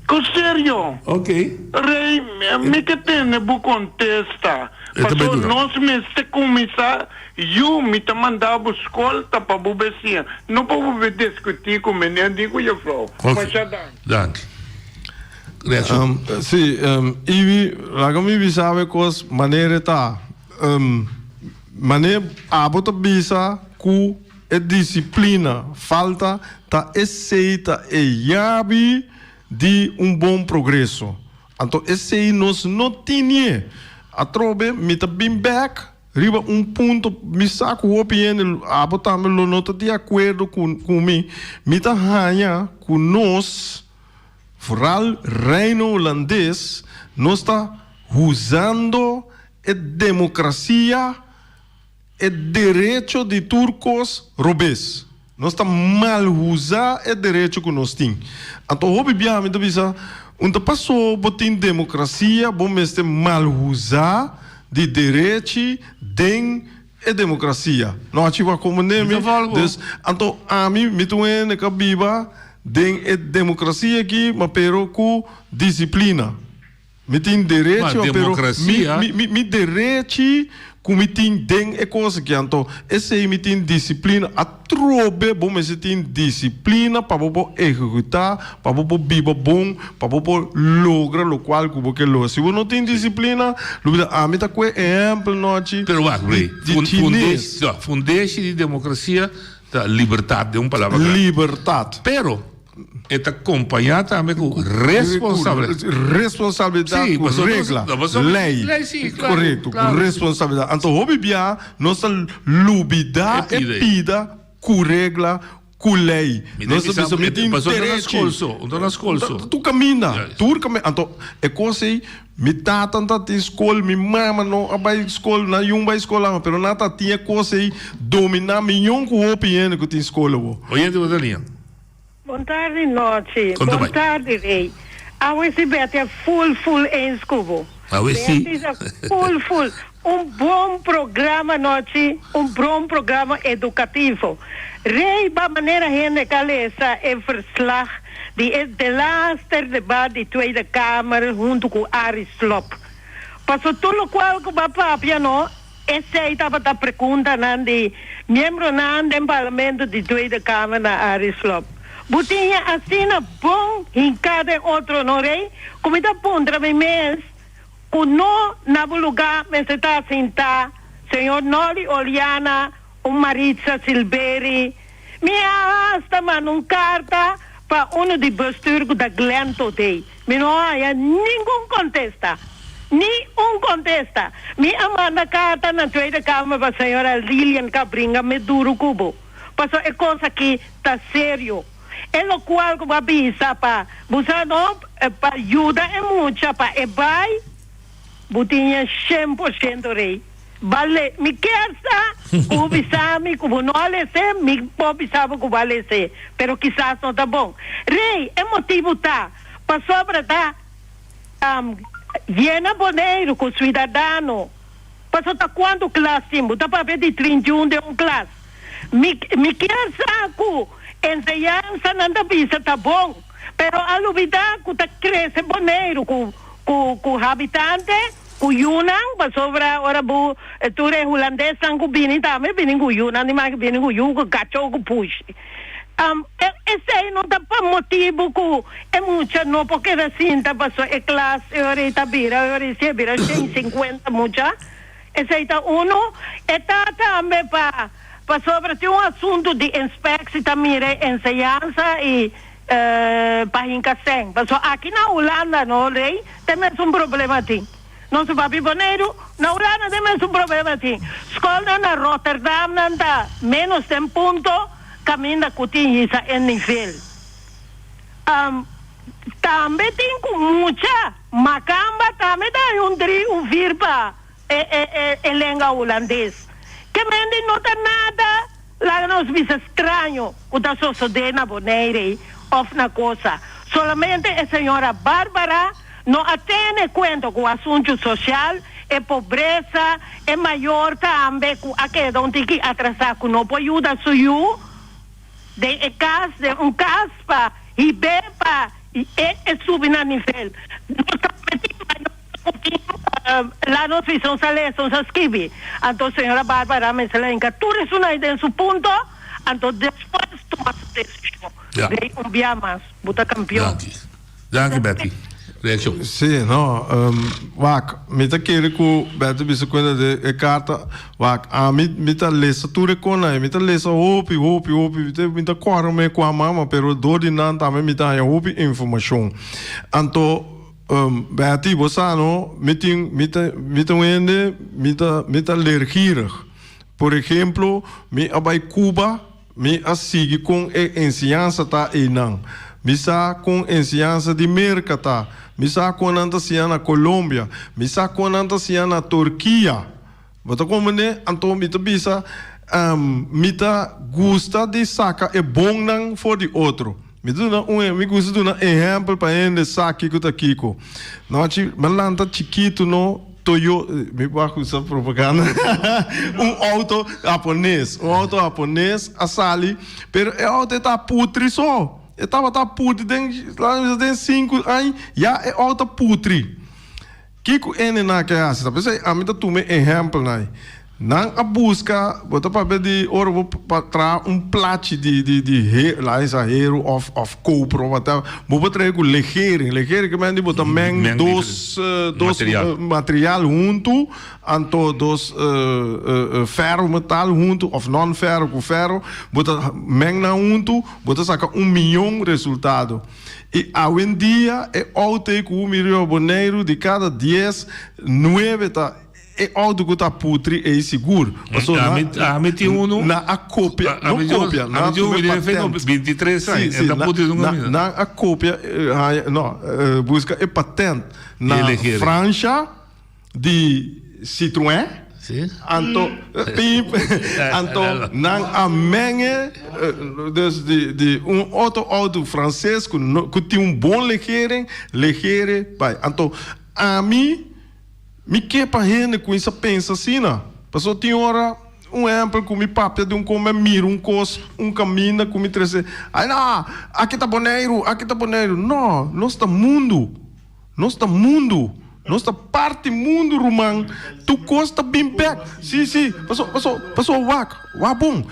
Ku serio. Rei, mi ke tende bo kontesta. Pasobra nos mester kuminsá Yu, mi ta manda bo skol ta pa bo besiña, no pa bo be diskutí ku meneer ni ku jefrou. Masha danki. Danki. Reaccion. Sí, Ibi, laga mi bisa bo e kos manera e ta. Manera abo ta bisa ku e disiplina falta ta esei ta e yabi di un bon progreso. Anto esei nos no tinie. Atrobe mi ta bin bek Riba un punto mi sa ku hopi hende, abo tambe lo no ta di akuerdo ku ku mi, mi ta haña ku nos, vooral Reino Hulandes, nos ta huzando e demokrasia, e derecho di tur kos robes. Nos ta mal usa e derecho ku nos tin. Anto hopi biaha mi ta bisa, un ta paso bo tin demokrasia bo mester mal usa di derechi den e demokrasia. No a chiba komprende mi? Dus anto ami mi ta un hende ku a biba den e demokrasia aki ma pero ku disiplina. Mi tin derecho, Ma pero mi, democracia. mi, mi, mi derechi ku mi tin den e kos aki. Anto esei mi tin disiplina. Atrobe bo mester tin disiplina pa bo por ehekutá, pa bo por biba bon, pa bo por logra lokual ku bo ke logra. Si bo no tin disiplina, lo bira ami ta kue ehèmpel nochi Pero wak, di, Rey, di fun, chines. fundeshi, no, fundeshi di demokrasia ta libertat, den un palabra grandi. Libertat. Pero. E ta kompañá tambe ku responsabilidat. Responsabilidat Sí, ku pasobra nos- regla, no, pasobra- lei. Lei, sí, claro, Korekto, ku claro. responsabilidat. Anto hopi bia nos ta lubidá E e pida ei. pida ku regla, ku lei. Mi ta Nos ta bisa, bisa, mi e- tin pasobra no na derechi. skol so, no na skol so. Tur kaminda, Juist. tur kaminda. Anto e kos ei, mi tata no ta tin skol, mi mama no a bai skol, nan yun bai skol ama, pero nan ta tin e kos ei dominá miyon ku hopi hende ku tin skol awor. Oyente bo ta liña. Bon tardi Nochi. Kon ta Bon bai? tardi Rey. Awe si Betty a full full eens ku bo. Awe si. Betty sa full full. Un bon programa Nochi, un bon programa edukativo. Rey ba manera hende ka lesa e verslag di e delaster debat di Tweede Kamer huntu ku Arie Slob. Paso tur lokual ku ba papia no Esei tabata preguntanan di miembronan den Parlamento di Tweede Kamer na Arie Slob. Bo tin e asina bon hinká den otro, no Rey? Ku mi ta puntra mi mes ku no na bo lugá mester ta sintá señor Nolly Oleana un Maritza Silberi. Mi a hasta manda un karta pa uno di bestuur ku ta Glenn Todé. Mi no a haña ningun kontesta. Ni un kontesta. Mi a manda karta na Tweede Kamer pa señora Lilian Cabringa me duru ku bo. Pasobra e kos aki ta serio. E lokual ku bo a bisa pa bo sa no pa yuda e mucha pa e bai bo tin e shen por shento rei. Bale, mi kier sa ku bo bisa mi ku bo no a les'é, mi por bisa bo ku bo a les'é, pero kisas no ta bon. Rei, e motibu ta pasobra ta yena Boneiru ku suidadano. Pasobra ta kuantu klas tin? Bo ta papia di 31 den un klas. Mi mi kier sa ku enseñansa nan ta bisa ta bon, pero a lubidá ku ta krese Boneiru ku ku ku habitante. Ku yunan, pasobra ora bo tur e hulandesnan ku bini tambe bini ku yunan, di mas bini ku yu, ku kacho, ku pushi. Esei no ta pa motibu ku e mucha no por keda sinta pasobra e klas e ora ei ta bira, e ora ei si e bira 150 mucha. Esei ta unu. E ta tambe pa pasobra tin un asuntu di inspectie ta mira e enseñansa i pa hinka sèn. Pasobra aki na Hulanda no rei te mesun problema tin. Nos papia Boneiru, na Hulanda te mesun problema tin. Skolnan na Rotterdam nan ta menos den punto kaminda ku tin hisa e nivel. Tambe tin ku mucha makamba tambe ta hay un dri un vier pa e lenga hulandes. Ke mende no ta nada. Laga nos bisa straño ku ta sosodé na Bonaire òf na kosa. Solamente e señora Barbara no a tene cuenta cu asunto social, e pobresa, e mayor tambe cu a keda un tiki atrasa cu no por yuda su yu den e cas, den un cas pa hib'é pa e e subi na nivel. Nos tambe tin mayor cu tin la nos bisa un sa lesa, un sa skibi. Anto señora Barbara mester a hinca tur esunai den su punto, anto despues tuma su decision. Rey un bia mas, bo ta campeon. Danki. Danki Betty. Reaccion. Sí, no, wak, mi ta kere ku Betty bisa kuenta de e karta, wak, ami mi ta lesa tur e konan, mi ta lesa hopi, hopi, hopi, mi ta mi ta kòrda me kua mama, pero dor di nan tambe mi ta haña hopi informashon. Anto, Betty, bo sa no, mi tin, mi ta, mi ta un hende, mi ta, mi ta leergierig. Por ehemplo, mi a bai Cuba, Mi a sigui kon e enseñansa ta einan. Mi sa kon enseñansa di Merka ta. Mi sa kon nan ta siña na Colombia. Mi sa kon nan ta siña na Turkia. Bo ta komprendé? Anto mi ta bisa, mi ta gusta di saka e bonnan for di otro. Mi ta duna un, mi gusta duna ehèmpel pa hende sa kiko ta kiko. Nochi mi a lanta chikitu no, Toyo, mi por a usa propaganda, un auto hapones, un auto hapones a sali, pero e auto e ta putri so, e tabata putri den, laga mi bisa den sinku aña ya e auto a putri. Kiko ene nan ke hasi? Ta p'esei ami ta tuma e ehèmpelnan ei. Nan a buska, bo ta papia di ora bo pa traha un plachi di di di he laga bisa heru òf òf koper òf whatever, bo por traha ku legering. Legering ke men di bo ta meng dos dos material huntu, anto dos fèro metal huntu òf non fèro ku fèro, bo ta meng nan huntu, bo ta saka un miyon resultado. I awendia e outo ei ku mi riba Boneiru di kada dies, nuebe ta e outo ku ta putri ei sigur. Pasobra Ami nan ami tin unu nan a kopia, no ami tin unu kopia, nan ami a tin unu tuma mi den fe patent. 23 Si, aña si, e ta nan putri nunka nan mira. nan a kopia haña no buska e patent Di na elegere. Fransha. Di Citroën. Sí. Anto, piep, anto nan a menge, dus di, di un otro auto frances cu no, cu tin un bon legering, legere bai. Anto, ami, mi ke pa hende cuminsa pensa asina. Pasobra tin ora, un ehempel cu mi papia di un con mi a mira un cos, un caminda cu mi trece, ay no, aki ta Boneiru, aki ta Boneiru. No, nos ta mundu. Nos ta mundu. Nos ta parti mundu, ruman. Tur kos ta bin bek. Sí, sí. Paso, paso, paso wak, wak bon.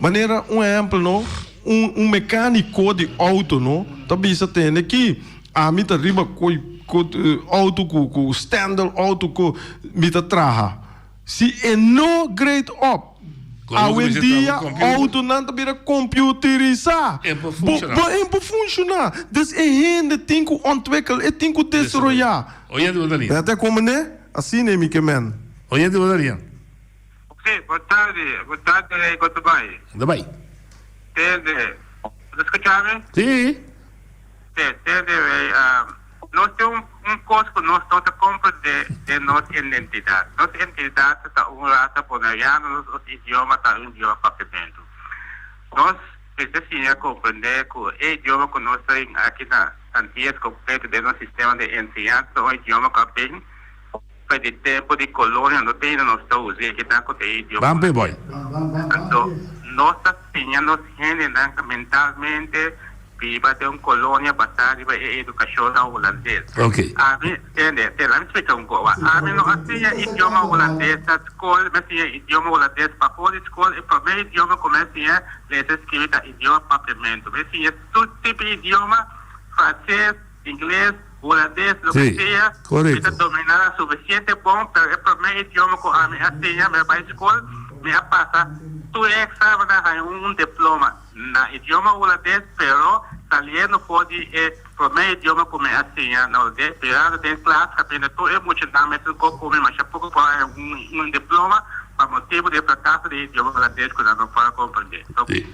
Manera un ehèmpel, no, un, un mekániko di outo, no, ta bisa tende ki ami ta riba koi, ko, outo ku, ku standard outo ku mi ta traha. Si e no grade up, awendia autonan ta bira computerisa. E por Bo, funciona. bo, e por funciona. Dus e hende tin cu ontwikkel, e tin cu desaroya. Oyente bo ta lia. Bete como ne? Asina e mi ke men. Oyente bo ta lia. Ok, bo tardi, bo tardi Rey, con ta bay? Ta bay. Tende, bo ta scucha mi? Si. Te, tende Rey, nos tin un un cos cu nos no ta comprende den nos identidad. Nos identidad ta un rasa boneriano, nos nos idioma ta un idioma papiamento. Nos mester siña comprende cu e idioma cu nos ta aki na Antillas completo den nos sistema di enseñansa ta un idioma cu a bin pa di tempo di colonia, no te ainda nos ta usa e kinan cu ta e idioma. Ban p'e boy. Anto nos ta siña nos hendenan mentalmente Biba den un kolonia basá riba e edukashonnan hulandes. Ok. Ami, tende, tende, ami splika un kos. Ami no a siña idioma hulandes na skol, mi a siña idioma hulandes pafó di skol. E promé idioma ku mi a siña lesa i skibi ta idioma papiamentu. Mi a siña tur tipo di idioma, franses, ingles, hulandes, loke Sí, sea, mi ta korekto. dominá nan sufisiente bon, pero e promé idioma ku ami a siña, mi a bai skol, mi a pasa tur e eksamennan, haña un diploma. Na idioma hulandes, pero saliendo for di e promé idioma ku mi a siña na hulandes, mirando den klas kaminda tur e muchanan mester ko ku mi masha poko por haña un diploma pa motibu di e frakaso di e idioma hulandes ku nan no por a komprendé. Sí,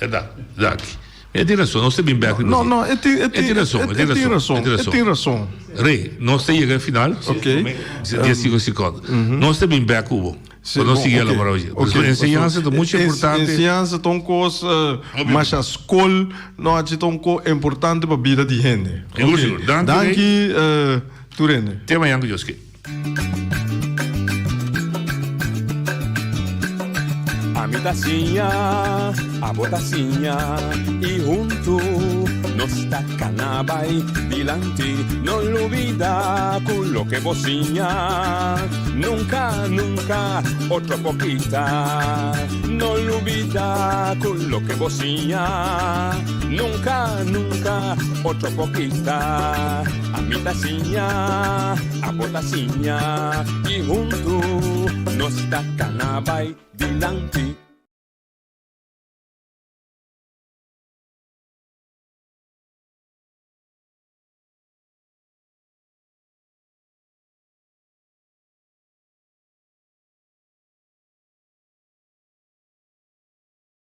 bèrdat. Danki. E tin rason, nos ta bin bek riba No, no, e tin, e tin rason, e tin rason, e tin rason. Rey, nos ta yega e final. Ok. Dies sinku sekondo. Nos ta bin bek ku bo. Pa nos sigui elabora oye. Ok. Enseñansa ta mucho importante. Enseñansa ta un kos masha skol no haci ta un kos importante pa bida di hende. Sigur, sigur. Danki, Rey. Danki tur hende. Te mañan ku Dios ke. Ami ta siña, abo ta siña y huntu nos ta cana bay dilanti. No lubida cu loke bo siña nunca, nunca otro por kita. No lubida cu loke bo siña nunca, nunca otro por kita. Ami ta siña, abo ta siña y huntu nos ta cana bay dilanti.